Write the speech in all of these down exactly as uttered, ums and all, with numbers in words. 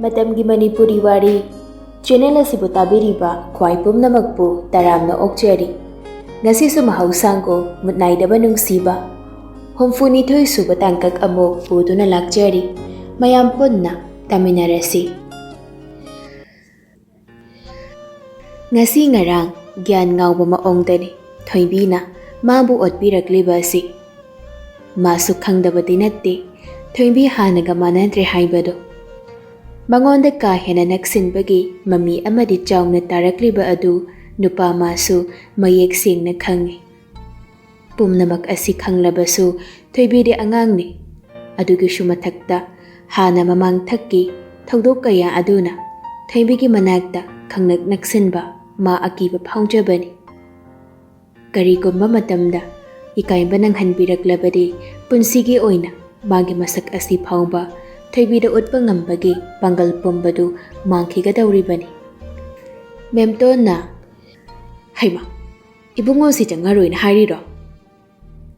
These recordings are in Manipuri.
ꯃꯇꯝꯒꯤ ꯃꯅꯤꯄꯨꯔꯤ ꯋꯥꯔꯤ ꯆꯦꯅꯦꯜ ꯑꯁꯤꯕꯨ ꯇꯥꯕꯤꯔꯤꯕ ꯈ꯭ꯋꯥꯏ ꯄꯨꯝꯅꯃꯛꯄꯨ ꯇꯔꯥꯝꯅ ꯑꯣꯛꯆꯔꯤ꯫ ꯉꯁꯤꯁꯨ ꯃꯍꯧꯁꯥꯒꯨꯝ ꯃꯨꯠꯅꯥꯏꯗꯕ ꯅꯨꯡꯁꯤꯕ ꯍꯨꯝꯐꯨꯅꯤꯊꯣꯏ ꯁꯨꯕ ꯇꯥꯡꯀꯛ ꯑꯃꯨꯛ ꯄꯨꯗꯨꯅ ꯂꯥꯛꯆꯔꯤ꯫ ꯃꯌꯥꯝ ꯄꯨꯟꯅ ꯇꯥꯃꯤꯟꯅꯔꯁꯤ꯫ ꯉꯁꯤ ꯉꯔꯥꯡ ꯒ꯭ꯌꯥꯟ ꯉꯥꯎꯕ ꯃꯑꯣꯡꯗꯅꯤ ꯊꯣꯏꯕꯤꯅ ꯃꯥꯕꯨ ꯑꯣꯠꯄꯤꯔꯛꯂꯤꯕ ꯑꯁꯤ꯫ ꯃꯥꯁꯨ ꯈꯪꯗꯕꯗꯤ ꯅꯠꯇꯦ ꯊꯣꯏꯕꯤ ꯍꯥꯟꯅꯒ ꯃꯥꯟꯅꯗ꯭ꯔꯦ ꯍꯥꯏꯕꯗꯨ꯫ ꯃꯉꯣꯟꯗ ꯀꯥ ꯍꯦꯟꯅ ꯅꯛꯁꯤꯟꯕꯒꯤ ꯃꯃꯤ ꯑꯃꯗꯤ ꯆꯥꯎꯅ ꯇꯥꯔꯛꯂꯤꯕ ꯑꯗꯨ ꯅꯨꯄꯥ ꯃꯥꯁꯨ ꯃꯌꯦꯛ ꯁꯦꯡꯅ ꯈꯪꯏ꯫ ꯄꯨꯝꯅꯃꯛ ꯑꯁꯤ ꯈꯪꯂꯕꯁꯨ ꯊꯣꯏꯕꯤꯗꯤ ꯑꯉꯥꯡꯅꯤ꯫ ꯑꯗꯨꯒꯤꯁꯨ ꯃꯊꯛꯇ ꯍꯥꯟꯅ ꯃꯃꯥꯡ ꯊꯛꯀꯤ ꯊꯧꯗꯣꯛ ꯀꯌꯥ ꯑꯗꯨꯅ ꯊꯣꯏꯕꯤꯒꯤ ꯃꯅꯥꯛꯇ ꯈꯪꯅꯛ ꯅꯛꯁꯤꯟꯕ ꯃꯥ ꯑꯀꯤꯕ ꯐꯥꯎꯖꯕꯅꯤ꯫ ꯀꯔꯤꯒꯨꯝꯕ ꯃꯇꯝꯗ ꯏꯀꯥꯏꯕ ꯅꯪꯍꯟꯕꯤꯔꯛꯂꯕꯗꯤ ꯄꯨꯟꯁꯤꯒꯤ ꯑꯣꯏꯅ ꯃꯥꯒꯤ ꯃꯁꯛ ꯑꯁꯤ ꯐꯥꯎꯕ ꯊꯣꯏꯕꯤꯗ ꯎꯠꯄ ꯉꯝꯕꯒꯤ ꯄꯥꯡꯒꯜ ꯄꯨꯝꯕꯗꯨ ꯃꯥꯡꯈꯤꯒꯗꯧꯔꯤꯕꯅꯤ꯫ ꯃꯦꯝꯇꯣꯟꯅ, "ꯍꯩꯃꯥ, ꯏꯕꯨꯡꯉꯣꯁꯤ ꯆꯪꯉꯔꯣꯏꯅ ꯍꯥꯏꯔꯤꯔꯣ?"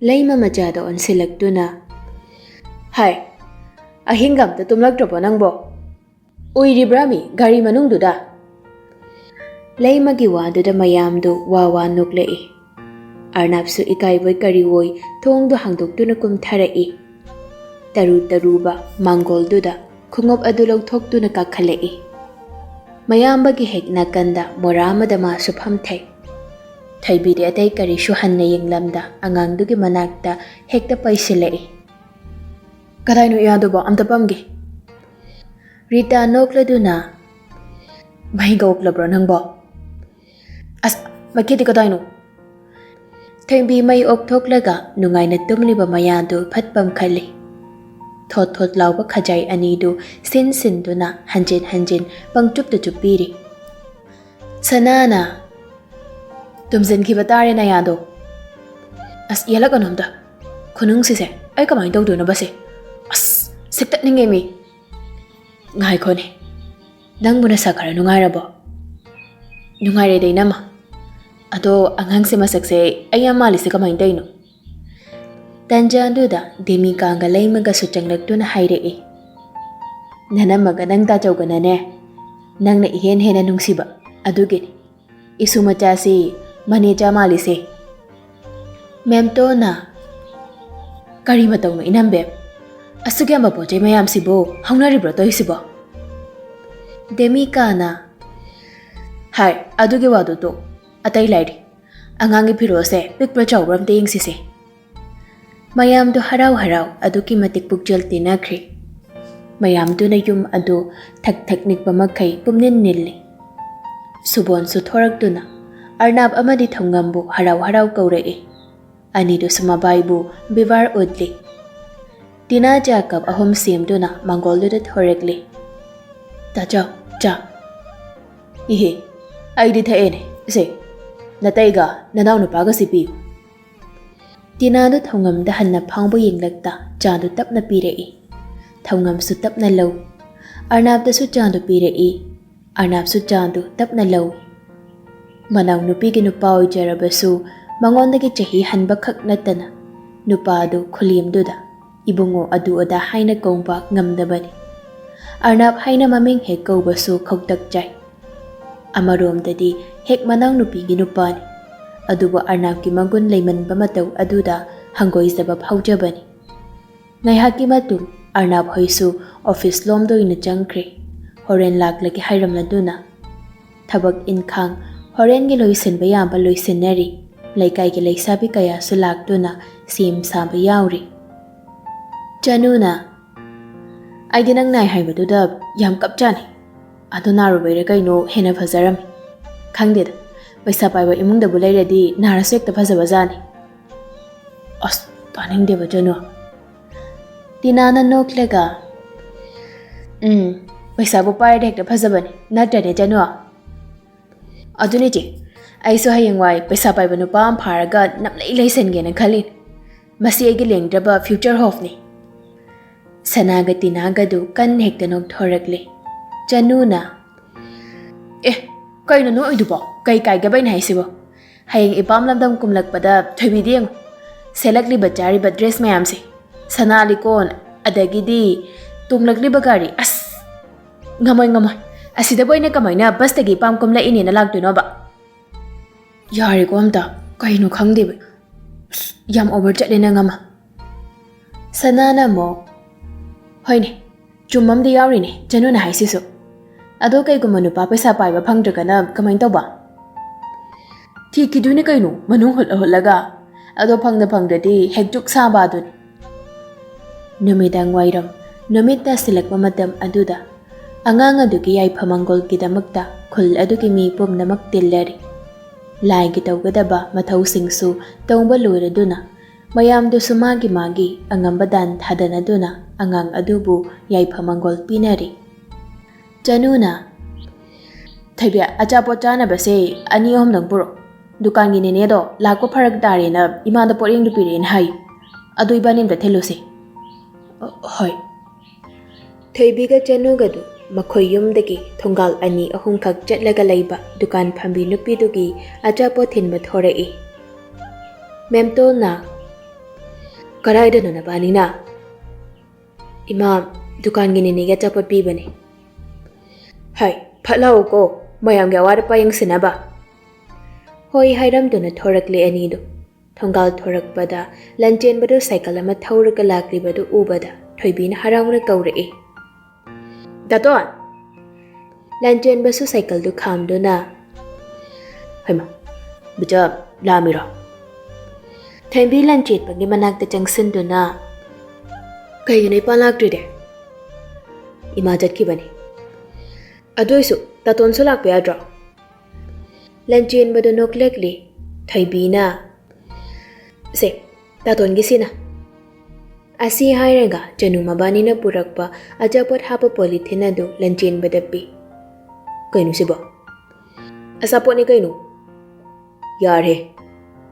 ꯂꯩꯃ ꯃꯆꯥꯗ ꯑꯣꯟꯁꯤꯜꯂꯛꯇꯨꯅ, "ꯍꯥꯏ, ꯑꯍꯤꯡꯒ ꯑꯝꯇ ꯇꯨꯝꯂꯛꯇ꯭ꯔꯕꯣ ꯅꯪꯕꯣ? ꯎꯏꯔꯤꯕ꯭ꯔꯥ ꯃꯤ ꯒꯥꯔꯤ ꯃꯅꯨꯡꯗꯨꯗ?" ꯂꯩꯃꯒꯤ ꯋꯥꯗꯨꯗ ꯃꯌꯥꯝꯗꯨ ꯋꯥ ꯋꯥ ꯅꯣꯛꯂꯛꯏ꯫ ꯑꯔꯅꯥꯞꯁꯨ ꯏꯀꯥꯏꯕꯣꯏ ꯀꯔꯤꯋꯣꯏ ꯊꯣꯡꯗꯨ ꯍꯥꯡꯗꯣꯛꯇꯨꯅ ꯀꯨꯝꯊꯔꯛꯏ꯫ ꯇꯔꯨ ꯇꯔꯨꯕ ꯃꯥꯡꯒꯣꯜꯗꯨꯗ ꯈꯣꯡꯎꯞ ꯑꯗꯨ ꯂꯧꯊꯣꯛꯇꯨꯅ ꯀꯥꯈꯠꯂꯛꯏ꯫ ꯃꯌꯥꯝꯕꯒꯤ ꯍꯦꯛ ꯅꯥꯀꯟꯗ ꯃꯣꯔꯥ ꯑꯃꯗ ꯃꯥꯁꯨ ꯐꯝꯊꯩ꯫ ꯊꯣꯏꯕꯤꯗꯤ ꯑꯇꯩ ꯀꯔꯤꯁꯨ ꯍꯟꯅ ꯌꯦꯡꯂꯝꯗ ꯑꯉꯥꯡꯗꯨꯒꯤ ꯃꯅꯥꯛꯇ ꯍꯦꯛꯇ ꯄꯩꯁꯤꯜꯂꯛꯏ꯫ "ꯀꯗꯥꯏꯅꯣ ꯏꯌꯥꯗꯨꯕꯣ? ꯑꯝꯇ ꯄꯝꯒꯦ꯫" ꯔꯤꯇꯥ ꯅꯣꯛꯂꯗꯨꯅ, "ꯃꯩꯒ ꯑꯣꯛꯂꯕ꯭ꯔꯣ ꯅꯪꯕꯣ?" "ꯑꯁ, ꯃꯩꯈꯦꯠꯇꯤ ꯀꯗꯥꯏꯅꯣ?" ꯊꯣꯏꯕꯤ ꯃꯩ ꯑꯣꯛꯊꯣꯛꯂꯒ ꯅꯨꯡꯉꯥꯏꯅ ꯇꯨꯝꯂꯤꯕ ꯃꯌꯥꯗꯨ ꯐꯠ ꯄꯝꯈꯠꯂꯤ꯫ ꯊꯣꯠ ꯊꯣꯠ ꯂꯥꯎꯕ ꯈꯖꯥꯏ ꯑꯅꯤꯗꯨ ꯁꯤꯟ ꯁꯤꯟꯗꯨꯅ ꯍꯟꯖꯤꯟ ꯍꯟꯖꯤꯟ ꯄꯪꯆꯨꯞꯇ ꯆꯨꯞꯄꯤꯔꯤ꯫ ꯁꯅꯥꯅ, "ꯇꯨꯝꯁꯤꯟꯈꯤꯕ ꯇꯥꯔꯦ ꯅꯌꯥꯗꯣ꯫ ꯑꯁ, ꯌꯦꯜꯂꯛꯀꯅꯨ ꯑꯝꯇ꯫ ꯈꯨꯅꯨꯡꯁꯤꯁꯦ ꯑꯩ ꯀꯃꯥꯏꯅ ꯇꯧꯗꯣꯏꯅꯣꯕꯁꯦ? ꯑꯁ, ꯁꯤꯛꯇꯠꯅꯤꯡꯉꯦ ꯃꯤ꯫ ꯉꯥꯏꯈꯣꯅꯦ, ꯅꯪꯕꯨ ꯅꯁꯥ ꯈꯔ ꯅꯨꯡꯉꯥꯏꯔꯕꯣ?" "ꯅꯨꯡꯉꯥꯏꯔꯦꯗ, ꯏꯅꯝꯃ꯫ ꯑꯗꯣ ꯑꯉꯥꯡꯁꯦ ꯃꯁꯛꯁꯦ ꯑꯩ ꯌꯥꯝ ꯃꯥꯜꯂꯤꯁꯦ ꯀꯃꯥꯏꯅ ꯇꯧꯔꯤꯅꯣ?" ꯇꯟꯖꯥꯗꯨꯗ ꯗꯦꯃꯤꯀꯥꯒ ꯂꯩꯃꯒꯁꯨ ꯆꯪꯂꯛꯇꯨꯅ ꯍꯥꯏꯔꯛꯏ꯫ ꯅꯅꯝꯃꯒ ꯅꯪ ꯇꯥꯆꯧꯒꯅꯅꯦ, ꯅꯪꯅ ꯏꯍꯦꯟ ꯍꯦꯟꯅ ꯅꯨꯡꯁꯤꯕ ꯑꯗꯨꯒꯤꯅꯤ꯫ ꯏꯁꯨ ꯃꯆꯥꯁꯤ ꯃꯅꯦꯆꯥ ꯃꯥꯜꯂꯤꯁꯦ꯫ ꯃꯦꯝꯇꯣꯟꯅ, "ꯀꯔꯤ ꯃꯇꯧꯅꯣ ꯏꯅꯝꯕꯦꯝ? ꯑꯁꯨꯛ ꯌꯥꯝꯕ ꯄꯣꯠ ꯆꯩ ꯃꯌꯥꯝꯁꯤꯕꯨ ꯍꯧꯅꯔꯤꯕ꯭ꯔꯣ ꯇꯧꯔꯤꯁꯤꯕꯣ?" ꯗꯦꯃꯤꯀꯥꯅ, "ꯍꯥꯏ, ꯑꯗꯨꯒꯤ ꯋꯥꯗꯨ ꯇꯣꯛ꯫ ꯑꯇꯩ ꯂꯥꯏꯔꯤ꯫ ꯑꯉꯥꯡꯒꯤ ꯐꯤꯔꯣꯜꯁꯦ ꯄꯤꯛꯄ꯭ꯔꯥ ꯆꯥꯎꯕ꯭ꯔꯥ ꯑꯝꯇ ꯌꯦꯡꯁꯤꯁꯦ꯫" ꯃꯌꯥꯝꯗꯨ ꯍꯔꯥꯎ ꯍꯔꯥꯎ ꯑꯗꯨꯛꯀꯤ ꯃꯇꯤꯛ ꯄꯨꯛꯆꯦꯜ ꯇꯤꯟꯅꯈ꯭ꯔꯦ꯫ ꯃꯌꯥꯝꯗꯨꯅ ꯌꯨꯝ ꯑꯗꯨ ꯊꯛ ꯊꯛ ꯅꯤꯛꯄ ꯃꯈꯩ ꯄꯨꯝꯅꯤꯟ ꯅꯤꯜꯂꯤ꯫ ꯁꯨꯕꯣꯟꯁꯨ ꯊꯣꯔꯛꯇꯨꯅ ꯑꯔꯅꯥꯞ ꯑꯃꯗꯤ ꯊꯧꯉꯝꯕꯨ ꯍꯔꯥꯎ ꯍꯔꯥꯎ ꯀꯧꯔꯛꯏ꯫ ꯑꯅꯤꯗꯨꯁꯨ ꯃꯕꯥꯏꯕꯨ ꯕꯦꯕꯥꯔ ꯎꯠꯂꯤ꯫ ꯇꯤꯅꯥ ꯆꯥ ꯀꯞ ꯑꯍꯨꯝ ꯁꯦꯝꯗꯨꯅ ꯃꯥꯡꯒꯣꯜꯗꯨꯗ ꯊꯣꯔꯛꯂꯤ꯫ "ꯇꯥꯆꯧ, ꯆꯥ꯫" "ꯏꯍꯦ, ꯑꯩꯗꯤ ꯊꯛꯑꯦꯅꯦ꯫ ꯁꯦ, ꯅꯇꯩꯒ ꯅꯅꯥꯎ ꯅꯨꯄꯥꯒꯁꯤ ꯄꯤꯌꯨ꯫" ꯇꯤꯅꯥꯗꯨ ꯊꯧꯉꯝꯗ ꯍꯟꯅ ꯐꯥꯎꯕ ꯌꯦꯡꯂꯛꯇ ꯆꯥꯗꯨ ꯇꯞꯅ ꯄꯤꯔꯛꯏ꯫ ꯊꯧꯉꯝꯁꯨ ꯇꯞꯅ ꯂꯧꯏ꯫ ꯑꯔꯅꯥꯞꯇꯁꯨ ꯆꯥꯗꯨ ꯄꯤꯔꯛꯏ꯫ ꯑꯔꯅꯥꯞꯁꯨ ꯆꯥꯗꯨ ꯇꯞꯅ ꯂꯧꯏ꯫ ꯃꯅꯥꯎꯅꯨꯄꯤꯒꯤ ꯅꯨꯄꯥ ꯑꯣꯏꯖꯔꯕꯁꯨ ꯃꯉꯣꯟꯗꯒꯤ ꯆꯍꯤ ꯍꯟꯕꯈꯛ ꯅꯠꯇꯅ ꯅꯨꯄꯥ ꯑꯗꯨ ꯈꯨꯂꯦꯝꯗꯨꯗ ꯏꯕꯨꯡꯉꯣ ꯑꯗꯨ ꯑꯗꯥ ꯍꯥꯏꯅ ꯀꯧꯕ ꯉꯝꯗꯕꯅꯤ꯫ ꯑꯔꯅꯥꯞ ꯍꯥꯏꯅ ꯃꯃꯤꯡ ꯍꯦꯛ ꯀꯧꯕꯁꯨ ꯈꯧꯇꯛ ꯆꯥꯏ꯫ ꯑꯃꯔꯣꯝꯗꯗꯤ ꯍꯦꯛ ꯃꯅꯥꯎꯅꯨꯄꯤꯒꯤ ꯅꯨꯄꯥꯅꯤ꯫ ꯑꯗꯨꯕꯨ ꯑꯔꯅꯥꯞꯀꯤ ꯃꯒꯨꯟ ꯂꯩꯃꯟꯕ ꯃꯇꯧ ꯑꯗꯨꯗ ꯍꯪꯒꯣꯏꯖꯕ ꯐꯥꯎꯖꯕꯅꯤ꯫ ꯉꯥꯏꯍꯥꯛꯀꯤ ꯃꯇꯨꯡ ꯑꯔꯅꯥꯞ ꯍꯣꯏꯁꯨ ꯑꯣꯐꯤꯁ ꯂꯣꯝꯗ ꯑꯣꯏꯅ ꯆꯪꯈ꯭ꯔꯦ꯫ ꯍꯣꯔꯦꯟ ꯂꯥꯛꯂꯒꯦ ꯍꯥꯏꯔꯝꯂꯗꯨꯅ ꯊꯕꯛ ꯏꯟꯈꯥꯡ ꯍꯣꯔꯦꯟꯒꯤ ꯂꯣꯏꯁꯤꯟꯕ ꯌꯥꯕ ꯂꯣꯏꯁꯤꯟꯅꯔꯤ꯫ ꯂꯩꯀꯥꯏꯒꯤ ꯂꯩꯁꯥꯕꯤ ꯀꯌꯥꯁꯨ ꯂꯥꯛꯇꯨꯅ ꯁꯦꯝ ꯁꯥꯕ ꯌꯥꯎꯔꯤ꯫ ꯆꯅꯨꯅ, "ꯑꯩꯗꯤ ꯅꯪ ꯅꯥꯏ ꯍꯥꯏꯕꯗꯨꯗ ꯌꯥꯝ ꯀꯞꯆꯥꯅꯤ꯫ ꯑꯗꯨ ꯅꯥꯔꯨꯕꯩꯔ ꯀꯩꯅꯣ ꯍꯦꯟꯅ ꯐꯖꯔꯝꯃꯤ꯫ ꯈꯪꯗꯦꯗ, ꯄꯩꯁꯥ ꯄꯥꯏꯕ ꯏꯃꯨꯡꯗꯕꯨ ꯂꯩꯔꯗꯤ ꯅꯥꯔꯁꯨ ꯍꯦꯛꯇ ꯐꯖꯕꯖꯥꯅꯤ꯫" "ꯑꯁ, ꯇꯥꯅꯤꯡꯗꯦꯕ ꯆꯅꯨ꯫" ꯇꯤꯅꯥꯅ ꯅꯣꯛꯂꯒ, "ꯎꯝ, ꯄꯩꯁꯥꯕꯨ ꯄꯥꯏꯔꯗꯤ ꯍꯦꯛꯇ ꯐꯖꯕꯅꯤ, ꯅꯠꯇ꯭ꯔꯅꯦ ꯆꯅꯨ?" "ꯑꯗꯨꯅꯦ ꯆꯦ, ꯑꯩꯁꯨ ꯍꯌꯦꯡꯋꯥꯏ ꯄꯩꯁꯥ ꯄꯥꯏꯕ ꯅꯨꯄꯥ ꯑꯃ ꯐꯥꯔꯒ ꯅꯝꯂꯩ ꯂꯩꯁꯟꯒꯦꯅ ꯈꯜꯂꯤ꯫ ꯃꯁꯤ ꯑꯩꯒꯤ ꯂꯦꯡꯗ꯭ꯔꯕ future hopeꯅꯤ꯫" ꯁꯅꯥꯒ ꯇꯤꯅꯥꯒꯗꯨ ꯀꯟꯅ ꯍꯦꯛꯇ ꯅꯣꯛꯊꯣꯔꯛꯂꯦ꯫ ꯆꯅꯨꯅ, "ꯑꯦ, ꯀꯩꯅꯣ ꯅꯣꯛꯏꯗꯨꯕꯣ? ꯀꯩ ꯀꯥꯏꯒꯦꯕ ꯑꯩꯅ ꯍꯥꯏꯁꯤꯕꯣ? ꯍꯌꯦꯡ ꯏꯄꯥꯝ ꯂꯝꯗꯝ ꯀꯨꯝꯂꯛꯄꯗ ꯊꯣꯏꯕꯤꯗ ꯌꯦꯡꯉꯨ꯫ ꯁꯦꯠꯂꯛꯂꯤꯕ ꯆꯥꯔꯤꯕ dress ꯃꯌꯥꯝꯁꯦ, ꯁꯅꯥ ꯂꯤꯀꯣꯟ, ꯑꯗꯒꯤꯗꯤ ꯇꯣꯡꯂꯛꯂꯤꯕ ꯒꯥꯔꯤ, ꯑꯁ, ꯉꯝꯃꯣꯏ, ꯉꯝꯃꯣꯏ꯫ ꯑꯁꯤꯗꯕꯨ ꯑꯩꯅ ꯀꯃꯥꯏꯅ ꯕꯁꯇꯒꯤ ꯏꯄꯥꯝ ꯀꯨꯝꯂꯛꯏꯅꯦꯅ ꯂꯥꯛꯇꯣꯏꯅꯣꯕ? ꯌꯥꯔꯦꯀꯣ ꯑꯝꯇ, ꯀꯩꯅꯣ ꯈꯪꯗꯦꯕ꯫ ꯑꯁ, ꯌꯥꯝ ꯑꯣꯚꯔ ꯆꯠꯂꯦ ꯅꯪ ꯑꯃ꯫ ꯁꯅꯥꯅ ꯑꯃꯨꯛ, "ꯍꯣꯏꯅꯦ, ꯆꯨꯝꯕ ꯑꯃꯗꯤ ꯌꯥꯎꯔꯤꯅꯦ ꯆꯅꯨꯅ ꯍꯥꯏꯁꯤꯁꯨ꯫ ꯑꯗꯣ ꯀꯩꯒꯨꯝꯕ ꯅꯨꯄꯥ ꯄꯩꯁꯥ ꯄꯥꯏꯕ ꯐꯪꯗ꯭ꯔꯒꯅ ꯀꯃꯥꯏꯅ ꯇꯧꯕ?" "ꯊꯤꯈꯤꯗꯣꯏꯅꯦ ꯀꯩꯅꯣ, ꯃꯅꯨꯡ ꯍꯨꯠꯂ ꯍꯨꯠꯂꯒ꯫ ꯑꯗꯣ ꯐꯪꯗ ꯐꯪꯗ꯭ꯔꯗꯤ ꯍꯦꯛ ꯆꯨꯛ ꯁꯥꯕ ꯑꯗꯨꯅꯤ꯫" ꯅꯨꯃꯤꯗꯥꯡ ꯋꯥꯏꯔꯝ, ꯅꯨꯃꯤꯠ ꯇꯥꯁꯤꯜꯂꯛꯄ ꯃꯇꯝ ꯑꯗꯨꯗ ꯑꯉꯥꯡ ꯑꯗꯨꯒꯤ ꯌꯥꯏꯐ ꯃꯪꯒꯣꯜꯒꯤꯗꯃꯛꯇ ꯈꯨꯜ ꯑꯗꯨꯒꯤ ꯃꯤ ꯄꯨꯝꯅꯃꯛ ꯇꯤꯜꯂꯔꯤ꯫ ꯂꯥꯏꯒꯤ ꯇꯧꯒꯗꯕ ꯃꯊꯧꯁꯤꯡꯁꯨ ꯇꯧꯕ ꯂꯣꯏꯔꯗꯨꯅ, ꯃꯌꯥꯝꯗꯨꯁꯨ ꯃꯥꯒꯤ ꯃꯥꯒꯤ ꯑꯉꯝꯕ ꯗꯥꯟ ꯊꯥꯗꯅꯗꯨꯅ ꯑꯉꯥꯡ ꯑꯗꯨꯕꯨ ꯌꯥꯏꯐ ꯃꯪꯒꯣꯜ ꯄꯤꯅꯔꯤ꯫ ꯆꯅꯨꯅ, "ꯊꯣꯏꯕꯤ, ꯑꯆꯥꯄꯣꯠ ꯆꯥꯅꯕꯁꯦ ꯑꯅꯤ ꯑꯍꯨꯝꯗꯪ ꯄꯨꯔꯛꯑꯣ꯫ ꯗꯨꯀꯥꯟꯒꯤ ꯅꯦꯅꯦꯗꯣ ꯂꯥꯛꯄ ꯐꯔꯛ ꯇꯥꯔꯦꯅ ꯏꯃꯥꯗ ꯄꯣꯠꯌꯦꯡꯗꯨ ꯄꯤꯔꯛꯑꯦꯅ ꯍꯥꯏ꯫ ꯑꯗꯨ ꯏꯕꯥꯅꯤ ꯑꯝꯇ ꯊꯤꯜꯂꯨꯁꯦ꯫" "ꯍꯣꯏ꯫" ꯊꯣꯏꯕꯤꯒ ꯆꯅꯨꯒꯗꯨ ꯃꯈꯣꯏ ꯌꯨꯝꯗꯒꯤ ꯊꯣꯡꯒꯥꯜ ꯑꯅꯤ ꯑꯍꯨꯝꯈꯛ ꯆꯠꯂꯒ ꯂꯩꯕ ꯗꯨꯀꯥꯟ ꯐꯝꯕꯤ ꯅꯨꯄꯤꯗꯨꯒꯤ ꯑꯆꯥꯄꯣꯠ ꯊꯤꯟꯕ ꯊꯣꯔꯛꯏ꯫ ꯃꯦꯝꯇꯣꯜꯅ, "ꯀꯗꯥꯏꯗꯅꯣ ꯅꯕꯥꯅꯤꯅ?" "ꯏꯃꯥ, ꯗꯨꯀꯥꯟꯒꯤ ꯅꯦꯅꯦꯒꯤ ꯑꯆꯥꯄꯣꯠ ꯄꯤꯕꯅꯦ꯫" "ꯍꯥꯏ, ꯐꯠ ꯂꯥꯛꯎꯀꯣ, ꯃꯌꯥꯝꯒꯤ ꯑꯋꯥꯠ ꯑꯄꯥ ꯌꯦꯡꯁꯤꯟꯅꯕ꯫" ꯍꯣꯏ ꯍꯥꯏꯔꯝꯗꯨꯅ ꯊꯣꯔꯛꯂꯦ ꯑꯅꯤꯗꯨ꯫ ꯊꯣꯡꯒꯥꯜ ꯊꯣꯔꯛꯄꯗ ꯂꯟꯆꯦꯟꯕꯗꯨ ꯁꯥꯏꯀꯜ ꯑꯃ ꯊꯧꯔꯒ ꯂꯥꯛꯂꯤꯕꯗꯨ ꯎꯕꯗ ꯊꯣꯏꯕꯤꯅ ꯍꯔꯥꯎꯅ ꯀꯧꯔꯛꯏ, "ꯗꯥꯇꯣꯟ!" ꯂꯟꯆꯦꯟꯕꯁꯨ ꯁꯥꯏꯀꯜꯗꯨ ꯈꯥꯝꯗꯨꯅ, "ꯍꯩꯃꯥ, ꯕꯤꯇ, ꯂꯥꯛꯑꯝꯃꯤꯔꯣ?" ꯊꯣꯏꯕꯤ ꯂꯟꯆꯦꯟꯕꯒꯤ ꯃꯅꯥꯛꯇ ꯆꯪꯁꯤꯟꯗꯨꯅ, "ꯀꯩꯒꯤꯅꯣ ꯏꯄꯥ ꯂꯥꯛꯇ꯭ꯔꯤꯗꯤ?" "ꯏꯃꯥ ꯆꯠꯈꯤꯕꯅꯤ꯫" "ꯑꯗꯨ ꯑꯣꯏꯁꯨ ꯗꯥꯇꯣꯟꯁꯨ ꯂꯥꯛꯄ ꯌꯥꯗ꯭ꯔꯣ?" ꯂꯟꯆꯦꯟꯕꯗꯨ ꯅꯣꯛꯂꯛꯂꯤ꯫ ꯊꯣꯏꯕꯤꯅ, "ꯁꯦ, ꯗꯥꯇꯣꯟꯒꯤꯁꯤꯅ꯫" ꯑꯁꯤ ꯍꯥꯏꯔꯒ ꯆꯅꯨ ꯃꯕꯥꯅꯤꯅ ꯄꯨꯔꯛꯄ ꯑꯆꯥꯄꯣꯠ ꯍꯥꯞꯄ ꯄꯣꯂꯤꯊꯤꯟ ꯑꯗꯨ ꯂꯟꯆꯦꯟꯕꯗ ꯄꯤ꯫ "ꯀꯩꯅꯣ ꯁꯤꯕꯣ?" "ꯑꯆꯥꯄꯣꯠꯅꯤ ꯀꯩꯅꯣ꯫" "ꯌꯥꯔꯦ,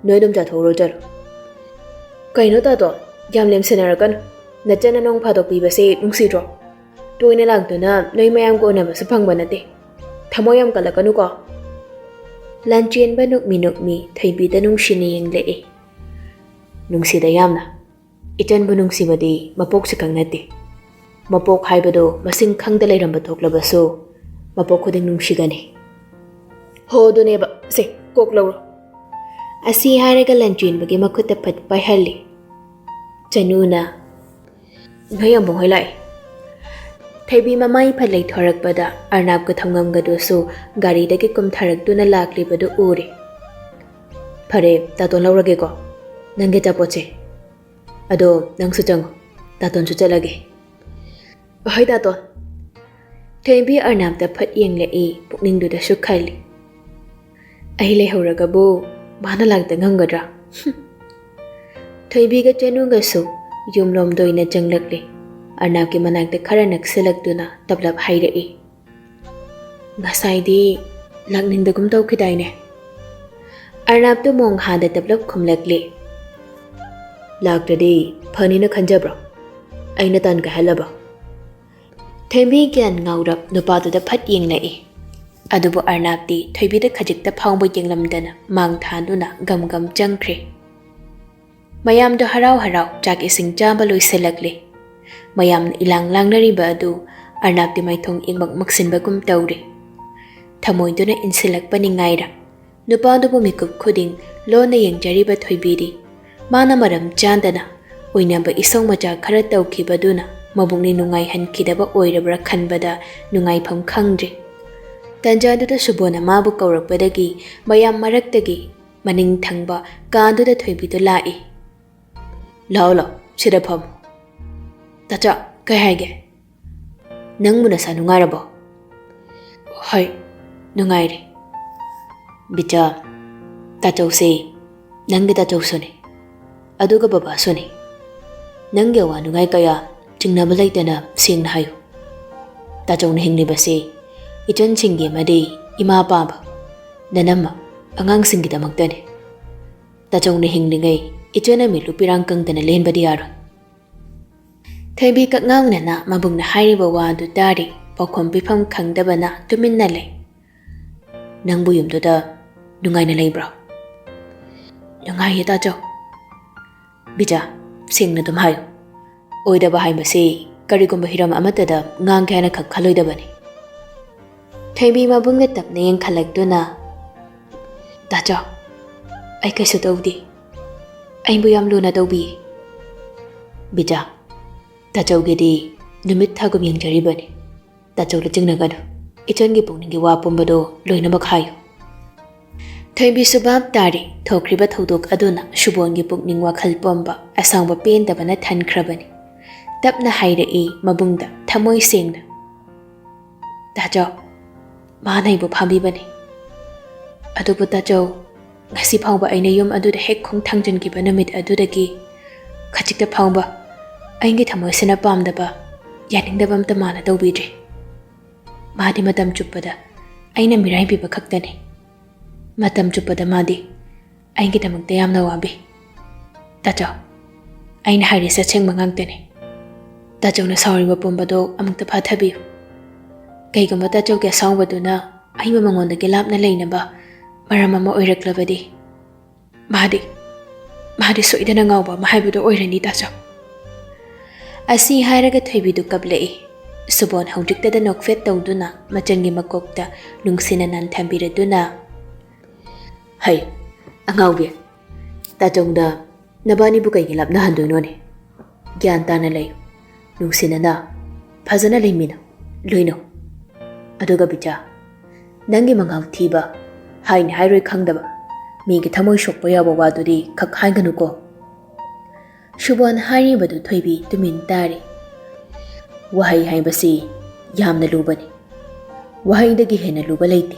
ꯅꯣꯏ ꯑꯗꯨꯝ ꯆꯥꯊꯣꯛꯎꯔꯣ ꯆꯠꯂꯣ꯫" "ꯀꯩꯅꯣ ꯗꯥꯇꯣꯟ, ꯌꯥꯝ ꯂꯦꯝꯁꯟꯅꯔꯛꯀꯅꯨ꯫ ꯅꯆꯟꯅ ꯅꯣꯡ ꯐꯥꯗꯣꯛ ꯄꯤꯕꯁꯦ ꯅꯨꯡꯁꯤꯗ꯭ꯔꯣ? ꯇꯣꯏꯅ ꯂꯥꯛꯇꯨꯅ ꯅꯣꯏ ꯃꯌꯥꯝꯒ ꯎꯅꯕꯁꯨ ꯐꯪꯕ ꯅꯠꯇꯦ꯫ ꯊꯃꯣꯏ ꯌꯥꯝ ꯀꯜꯂꯛꯀꯅꯨꯀꯣ꯫" ꯂꯟꯆꯦꯟꯕ ꯅꯣꯛꯃꯤ ꯅꯣꯛꯃꯤ ꯊꯣꯏꯕꯤꯗ ꯅꯨꯡꯁꯤꯅ ꯌꯦꯡꯂꯛꯏ꯫ "ꯅꯨꯡꯁꯤꯗ ꯌꯥꯝꯅ꯫ ꯏꯆꯟꯕꯨ ꯅꯨꯡꯁꯤꯕꯗꯤ ꯃꯄꯣꯛꯁꯤ ꯈꯛ ꯅꯠꯇꯦ꯫ ꯃꯄꯣꯛ ꯍꯥꯏꯕꯗꯨ ꯃꯁꯤꯡ ꯈꯪꯗ ꯂꯩꯔꯝꯕ ꯊꯣꯛꯂꯕꯁꯨ, ꯃꯄꯣꯛ ꯈꯨꯗꯤꯡ ꯅꯨꯡꯁꯤꯒꯅꯤ꯫ ꯍꯣ, ꯑꯗꯨꯅꯦꯕ꯫ ꯁꯦ, ꯀꯣꯛ ꯂꯧꯔꯣ꯫ ꯑꯁꯤ ꯍꯥꯏꯔꯒ ꯂꯟꯆꯦꯟꯕꯒꯤ ꯃꯈꯨꯠꯇ ꯐꯠ ꯄꯥꯏꯍꯜꯂꯤ꯫ ꯆꯅꯨꯅ, "ꯅꯣꯏ ꯑꯃꯨꯛ ꯍꯣꯏ ꯂꯥꯛꯑꯦ꯫" ꯊꯣꯏꯕꯤ ꯃꯃꯥꯏ ꯐꯠ ꯂꯩꯊꯣꯔꯛꯄꯗ ꯑꯔꯅꯥꯞꯀ ꯊꯧꯉꯝꯒꯗꯨꯁꯨ ꯒꯥꯔꯤꯗꯒꯤ ꯀꯨꯝꯊꯔꯛꯇꯨꯅ ꯂꯥꯛꯂꯤꯕꯗꯨ ꯎꯔꯦ꯫ "ꯐꯔꯦ, ꯇꯥꯇꯣꯟ ꯂꯧꯔꯒꯦꯀꯣ, ꯅꯪꯒꯤ ꯑꯆꯥꯄꯣꯠꯁꯦ꯫ ꯑꯗꯣ ꯅꯪꯁꯨ ꯆꯪꯉꯣ, ꯇꯥꯇꯣꯟꯁꯨ ꯆꯠꯂꯒꯦ꯫" "ꯍꯣꯏ, ꯇꯥꯇꯣꯟ꯫" ꯊꯣꯏꯕꯤ ꯑꯔꯅꯥꯞꯇ ꯐꯠ ꯌꯦꯡꯂꯛꯏ, ꯄꯨꯛꯅꯤꯡꯗꯨꯗꯁꯨ ꯈꯜꯂꯤ, "ꯑꯩ ꯂꯩꯍꯧꯔꯒꯕꯨ ꯃꯥꯅ ꯂꯥꯛꯇ ꯉꯝꯒꯗ꯭ꯔꯥ?" ꯊꯣꯏꯕꯤꯒ ꯆꯅꯨꯒꯁꯨ ꯌꯨꯝꯂꯣꯝꯗ ꯑꯣꯏꯅ ꯆꯪꯂꯛꯂꯦ꯫ ꯑꯔꯅꯥꯞꯀꯤ ꯃꯅꯥꯛꯇ ꯈꯔ ꯅꯛꯁꯤꯜꯂꯛꯇꯨꯅ ꯇꯞꯂꯞ ꯍꯥꯏꯔꯛꯏ, "ꯉꯁꯥꯏꯗꯤ ꯂꯥꯛꯅꯤꯡꯗꯒꯨꯝ ꯇꯧꯈꯤꯗꯥꯏꯅꯦ?" ꯑꯔꯅꯥꯞꯇꯨ ꯃꯣꯡ ꯍꯥꯗ ꯇꯞꯂꯞ ꯈꯨꯝꯂꯛꯂꯦ, "ꯂꯥꯛꯇ꯭ꯔꯗꯤ ꯐꯅꯤꯅ ꯈꯟꯖꯕ꯭ꯔꯣ? ꯑꯩꯅ ꯇꯥꯟ ꯀꯥꯏꯍꯜꯂꯕ?" ꯊꯣꯏꯕꯤ ꯒ꯭ꯌꯥꯟ ꯉꯥꯎꯔꯞ ꯅꯨꯄꯥꯗꯨꯗ ꯐꯠ ꯌꯦꯡꯂꯛꯏ꯫ ꯑꯗꯨꯕꯨ ꯑꯔꯅꯥꯞꯇꯤ ꯊꯣꯏꯕꯤꯗ ꯈꯖꯤꯛꯇ ꯐꯥꯎꯕ ꯌꯦꯡꯂꯝꯗꯅ ꯃꯥꯡ ꯊꯥꯗꯨꯅ ꯒꯝ ꯒꯝ ꯆꯪꯈ꯭ꯔꯦ꯫ ꯃꯌꯥꯝꯗꯣ ꯍꯔꯥꯎ ꯍꯔꯥꯎ ꯆꯥꯛ ꯏꯁꯤꯡ ꯆꯥꯕ ꯂꯣꯏꯁꯤꯜꯂꯛꯂꯦ꯫ ꯃꯌꯥꯝꯅ ꯏꯂꯥꯡ ꯂꯥꯡꯅꯔꯤꯕ ꯑꯗꯨ ꯑꯔꯅꯥꯞꯇꯤ ꯃꯥꯏꯊꯣꯡ ꯏꯪꯃꯛ ꯃꯛꯁꯤꯟꯕꯒꯨꯝ ꯇꯧꯔꯦ꯫ ꯊꯃꯣꯏꯗꯨꯅ ꯏꯟꯁꯤꯜꯂꯛꯄ ꯅꯤꯡꯉꯥꯏꯔ ꯅꯨꯄꯥꯗꯨꯕꯨ ꯃꯤꯀꯨꯞ ꯈꯨꯗꯤꯡ ꯂꯣꯟꯅ ꯌꯦꯡꯖꯔꯤꯕ ꯊꯣꯏꯕꯤꯗꯤ ꯃꯥꯅ ꯃꯔꯝ ꯆꯥꯗꯅ ꯑꯣꯏꯅꯕ ꯏꯁꯧ ꯃꯆꯥ ꯈꯔ ꯇꯧꯈꯤꯕꯗꯨꯅ ꯃꯕꯨꯛꯅꯤꯡ ꯅꯨꯡꯉꯥꯏꯍꯟꯈꯤꯗꯕ ꯑꯣꯏꯔꯕ꯭ꯔꯥ ꯈꯟꯕꯗ ꯅꯨꯡꯉꯥꯏꯐꯝ ꯈꯪꯗ꯭ꯔꯦ꯫ ꯇꯟꯖꯥꯗꯨꯗ ꯁꯨꯕꯣꯟꯅ ꯃꯥꯕꯨ ꯀꯧꯔꯛꯄꯗꯒꯤ ꯃꯌꯥꯝ ꯃꯔꯛꯇꯒꯤ ꯃꯅꯤꯡ ꯊꯪꯕ ꯀꯥꯗꯨꯗ ꯊꯣꯏꯕꯤꯗꯨ ꯂꯥꯛꯏ꯫ "ꯂꯥꯛꯑꯣ, ꯂꯥꯛꯑꯣ, ꯁꯤꯗ ꯐꯝꯃꯣ꯫ ꯇꯥꯆꯥ, ꯀꯩ ꯍꯥꯏꯒꯦ? ꯅꯪꯕꯨ ꯅꯁꯥ ꯅꯨꯡꯉꯥꯏꯔꯕꯣ?" "ꯍꯣꯏ, ꯅꯨꯡꯉꯥꯏꯔꯦ꯫" "ꯕꯤꯇꯥ, ꯇꯥꯆꯧꯁꯦ ꯅꯪꯒꯤ ꯇꯥꯆꯧꯁꯨꯅꯤ, ꯑꯗꯨꯒ ꯕꯕꯥꯁꯨꯅꯤ꯫ ꯅꯪꯒꯤ ꯑꯋꯥ ꯅꯨꯡꯉꯥꯏ ꯀꯌꯥ ꯆꯤꯡꯅꯕ ꯂꯩꯇꯅ ꯁꯦꯡꯅ ꯍꯥꯏꯌꯨ꯫ ꯇꯥꯆꯧꯅ ꯍꯤꯡꯂꯤꯕꯁꯦ ꯏꯆꯟꯁꯤꯡꯒꯤ ꯑꯃꯗꯤ ꯏꯃꯥ ꯄꯥꯕ, ꯅꯅꯝꯃ, ꯑꯉꯥꯡꯁꯤꯡꯒꯤꯗꯃꯛꯇꯅꯤ꯫ ꯇꯥꯆꯧꯅ ꯍꯤꯡꯂꯤꯉꯩ ꯏꯆꯟ ꯑꯃꯤ ꯂꯨꯄꯤꯔꯥꯡ ꯀꯪꯗꯅ ꯂꯦꯟꯕꯗꯤ ꯌꯥꯔꯣꯏ꯫" ꯊꯣꯏꯕꯤ ꯀꯛꯉꯥꯎꯅꯅ ꯃꯕꯨꯡꯅ ꯍꯥꯏꯔꯤꯕ ꯋꯥꯗꯨ ꯇꯥꯔꯤ, ꯄꯥꯎꯈꯨꯝ ꯄꯤꯐꯝ ꯈꯪꯗꯕꯅ ꯇꯨꯃꯤꯟꯅ ꯂꯩ꯫ "ꯅꯪꯕꯨ ꯌꯨꯝꯗꯨꯗ ꯅꯨꯡꯉꯥꯏꯅ ꯂꯩꯕ꯭ꯔꯣ?" "ꯅꯨꯡꯉꯥꯏꯌꯦ, ꯇꯥꯆꯧ꯫" "ꯕꯤꯇꯥ, ꯁꯦꯡꯅ ꯑꯗꯨꯝ ꯍꯥꯏꯌꯨ꯫ ꯑꯣꯏꯗꯕ ꯍꯥꯏꯕꯁꯤ ꯀꯔꯤꯒꯨꯝꯕ ꯍꯤꯔꯝ ꯑꯃꯠꯇꯗ ꯉꯥꯡꯒꯦ ꯍꯥꯏꯅ ꯈꯛ ꯈꯜꯂꯣꯏꯗꯕꯅꯤ꯫ ꯊꯣꯏꯕꯤ ꯃꯕꯨꯡꯗ ꯇꯞꯅ ꯌꯦꯡꯈꯠꯂꯛꯇꯨꯅ, "ꯇꯥꯆꯧ, ꯑꯩ ꯀꯩꯁꯨ ꯇꯧꯗꯦ꯫ ꯑꯩꯕꯨ ꯌꯥꯝ ꯂꯨꯅ ꯇꯧꯕꯤ꯫" "ꯕꯤꯇꯥ, ꯇꯥꯆꯧꯒꯤꯗꯤ ꯅꯨꯃꯤꯠ ꯊꯥꯒꯨꯝ ꯌꯦꯡꯖꯔꯤꯕꯅꯤ꯫ ꯇꯥꯆꯧꯗ ꯆꯤꯡꯅꯒꯅꯨ꯫ ꯏꯆꯟꯒꯤ ꯄꯨꯛꯅꯤꯡꯒꯤ ꯋꯥ ꯄꯨꯝꯕꯗꯣ ꯂꯣꯏꯅꯃꯛ ꯍꯥꯏꯌꯨ꯫" ꯊꯣꯏꯕꯤꯁꯨ ꯚꯥꯞ ꯇꯥꯔꯦ꯫ ꯊꯣꯛꯈ꯭ꯔꯤꯕ ꯊꯧꯗꯣꯛ ꯑꯗꯨꯅ ꯁꯨꯕꯣꯟꯒꯤ ꯄꯨꯛꯅꯤꯡ ꯋꯥꯈꯜ ꯄꯨꯝꯕ ꯑꯁꯥꯎꯕ ꯄꯦꯟꯗꯕꯅ ꯊꯟꯈ꯭ꯔꯕꯅꯤ꯫ ꯇꯞꯅ ꯍꯥꯏꯔꯛꯏ ꯃꯕꯨꯡꯗ ꯊꯃꯣꯏ ꯁꯦꯡꯅ, "ꯇꯥꯆꯧ, ꯃꯥꯅ ꯑꯩꯕꯨ ꯐꯥꯕꯤꯕꯅꯤ꯫ ꯑꯗꯨꯕꯨ ꯇꯥꯆꯧ, ꯉꯁꯤ ꯐꯥꯎꯕ ꯑꯩꯅ ꯌꯨꯝ ꯑꯗꯨꯗ ꯍꯦꯛ ꯈꯣꯡ ꯊꯥꯡꯖꯤꯟꯈꯤꯕ ꯅꯨꯃꯤꯠ ꯑꯗꯨꯗꯒꯤ ꯈꯖꯤꯛꯇ ꯐꯥꯎꯕ ꯑꯩꯒꯤ ꯊꯃꯣꯏꯁꯤꯅ ꯄꯥꯝꯗꯕ, ꯌꯥꯅꯤꯡꯗꯕ ꯑꯝꯇ ꯃꯥꯅ ꯇꯧꯕꯤꯗ꯭ꯔꯤ꯫ ꯃꯥꯗꯤ ꯃꯇꯝ ꯆꯨꯞꯄꯗ ꯑꯩꯅ ꯃꯤꯔꯥꯏꯕꯤꯕ ꯈꯛꯇꯅꯤ꯫ ꯃꯇꯝ ꯆꯨꯞꯄꯗ ꯃꯥꯗꯤ ꯑꯩꯒꯤꯗꯃꯛꯇ ꯌꯥꯝꯅ ꯋꯥꯕꯤ꯫ ꯇꯥꯆꯧ, ꯑꯩꯅ ꯍꯥꯏꯔꯤꯁꯦ ꯑꯁꯦꯡꯕ ꯉꯥꯛꯇꯅꯤ꯫ ꯇꯥꯆꯧꯅ ꯁꯥꯎꯔꯤꯕ ꯄꯨꯝꯕꯗꯣ ꯑꯃꯨꯛꯇ ꯐꯥꯊꯕꯤꯌꯨ꯫ ꯀꯩꯒꯨꯝꯕ ꯇꯥꯆꯧꯒꯤ ꯑꯁꯥꯎꯕꯗꯨꯅ ꯑꯩꯕꯨ ꯃꯉꯣꯟꯗꯒꯤ ꯂꯥꯞꯅ ꯂꯩꯅꯕ ꯃꯔꯝ ꯑꯃ ꯑꯣꯏꯔꯛꯂꯕꯗꯤ, ꯃꯥꯗꯤ, ꯃꯥꯗꯤ ꯁꯣꯏꯗꯅ ꯉꯥꯎꯕ ꯑꯃ ꯍꯥꯏꯕꯗꯨ ꯑꯣꯏꯔꯅꯤ, ꯇꯥꯆꯧ꯫" ꯑꯁꯤ ꯍꯥꯏꯔꯒ ꯊꯣꯏꯕꯤꯗꯨ ꯀꯞꯂꯛꯏ꯫ ꯁꯨꯕꯣꯟ ꯍꯧꯖꯤꯛꯇꯗ ꯅꯣꯛꯐꯦꯠ ꯇꯧꯗꯨꯅ ꯃꯆꯟꯒꯤ ꯃꯀꯣꯛꯇ ꯅꯨꯡꯁꯤꯅ ꯅꯥꯟꯊꯝꯕꯤꯔꯗꯨꯅ, "ꯍꯩ, ꯑꯉꯥꯎꯕꯤ, ꯇꯥꯆꯧꯗ ꯅꯕꯥꯅꯤꯕꯨ ꯀꯩꯒꯤ ꯂꯥꯞꯅꯍꯟꯗꯣꯏꯅꯣꯅꯦ? ꯒ꯭ꯌꯥꯟ ꯇꯥꯅ ꯂꯩꯌꯨ꯫ ꯅꯨꯡꯁꯤꯅꯅ ꯐꯖꯅ ꯂꯩꯃꯤꯟꯅꯧ, ꯂꯣꯏꯅꯧ꯫ ꯑꯗꯨꯒ ꯕꯤꯇꯥ, ꯅꯪꯒꯤ ꯃꯉꯥꯎ ꯊꯤꯕ, ꯍꯥꯏꯅꯤ ꯍꯥꯏꯔꯣꯏ ꯈꯪꯗꯕ, ꯃꯤꯒꯤ ꯊꯃꯣꯏ ꯁꯣꯛꯄ ꯌꯥꯕ ꯋꯥꯗꯨꯗꯤ ꯈꯛ ꯍꯥꯏꯒꯅꯨꯀꯣ꯫" ꯁꯨꯕꯣꯟ ꯍꯥꯏꯔꯤꯕꯗꯨ ꯊꯣꯏꯕꯤ ꯇꯨꯃꯤꯟ ꯇꯥꯔꯤ꯫ ꯋꯥꯍꯩ ꯍꯥꯏꯕꯁꯤ ꯌꯥꯝꯅ ꯂꯨꯕꯅꯤ꯫ ꯋꯥꯍꯩꯗꯒꯤ ꯍꯦꯟꯅ ꯂꯨꯕ ꯂꯩꯇꯦ꯫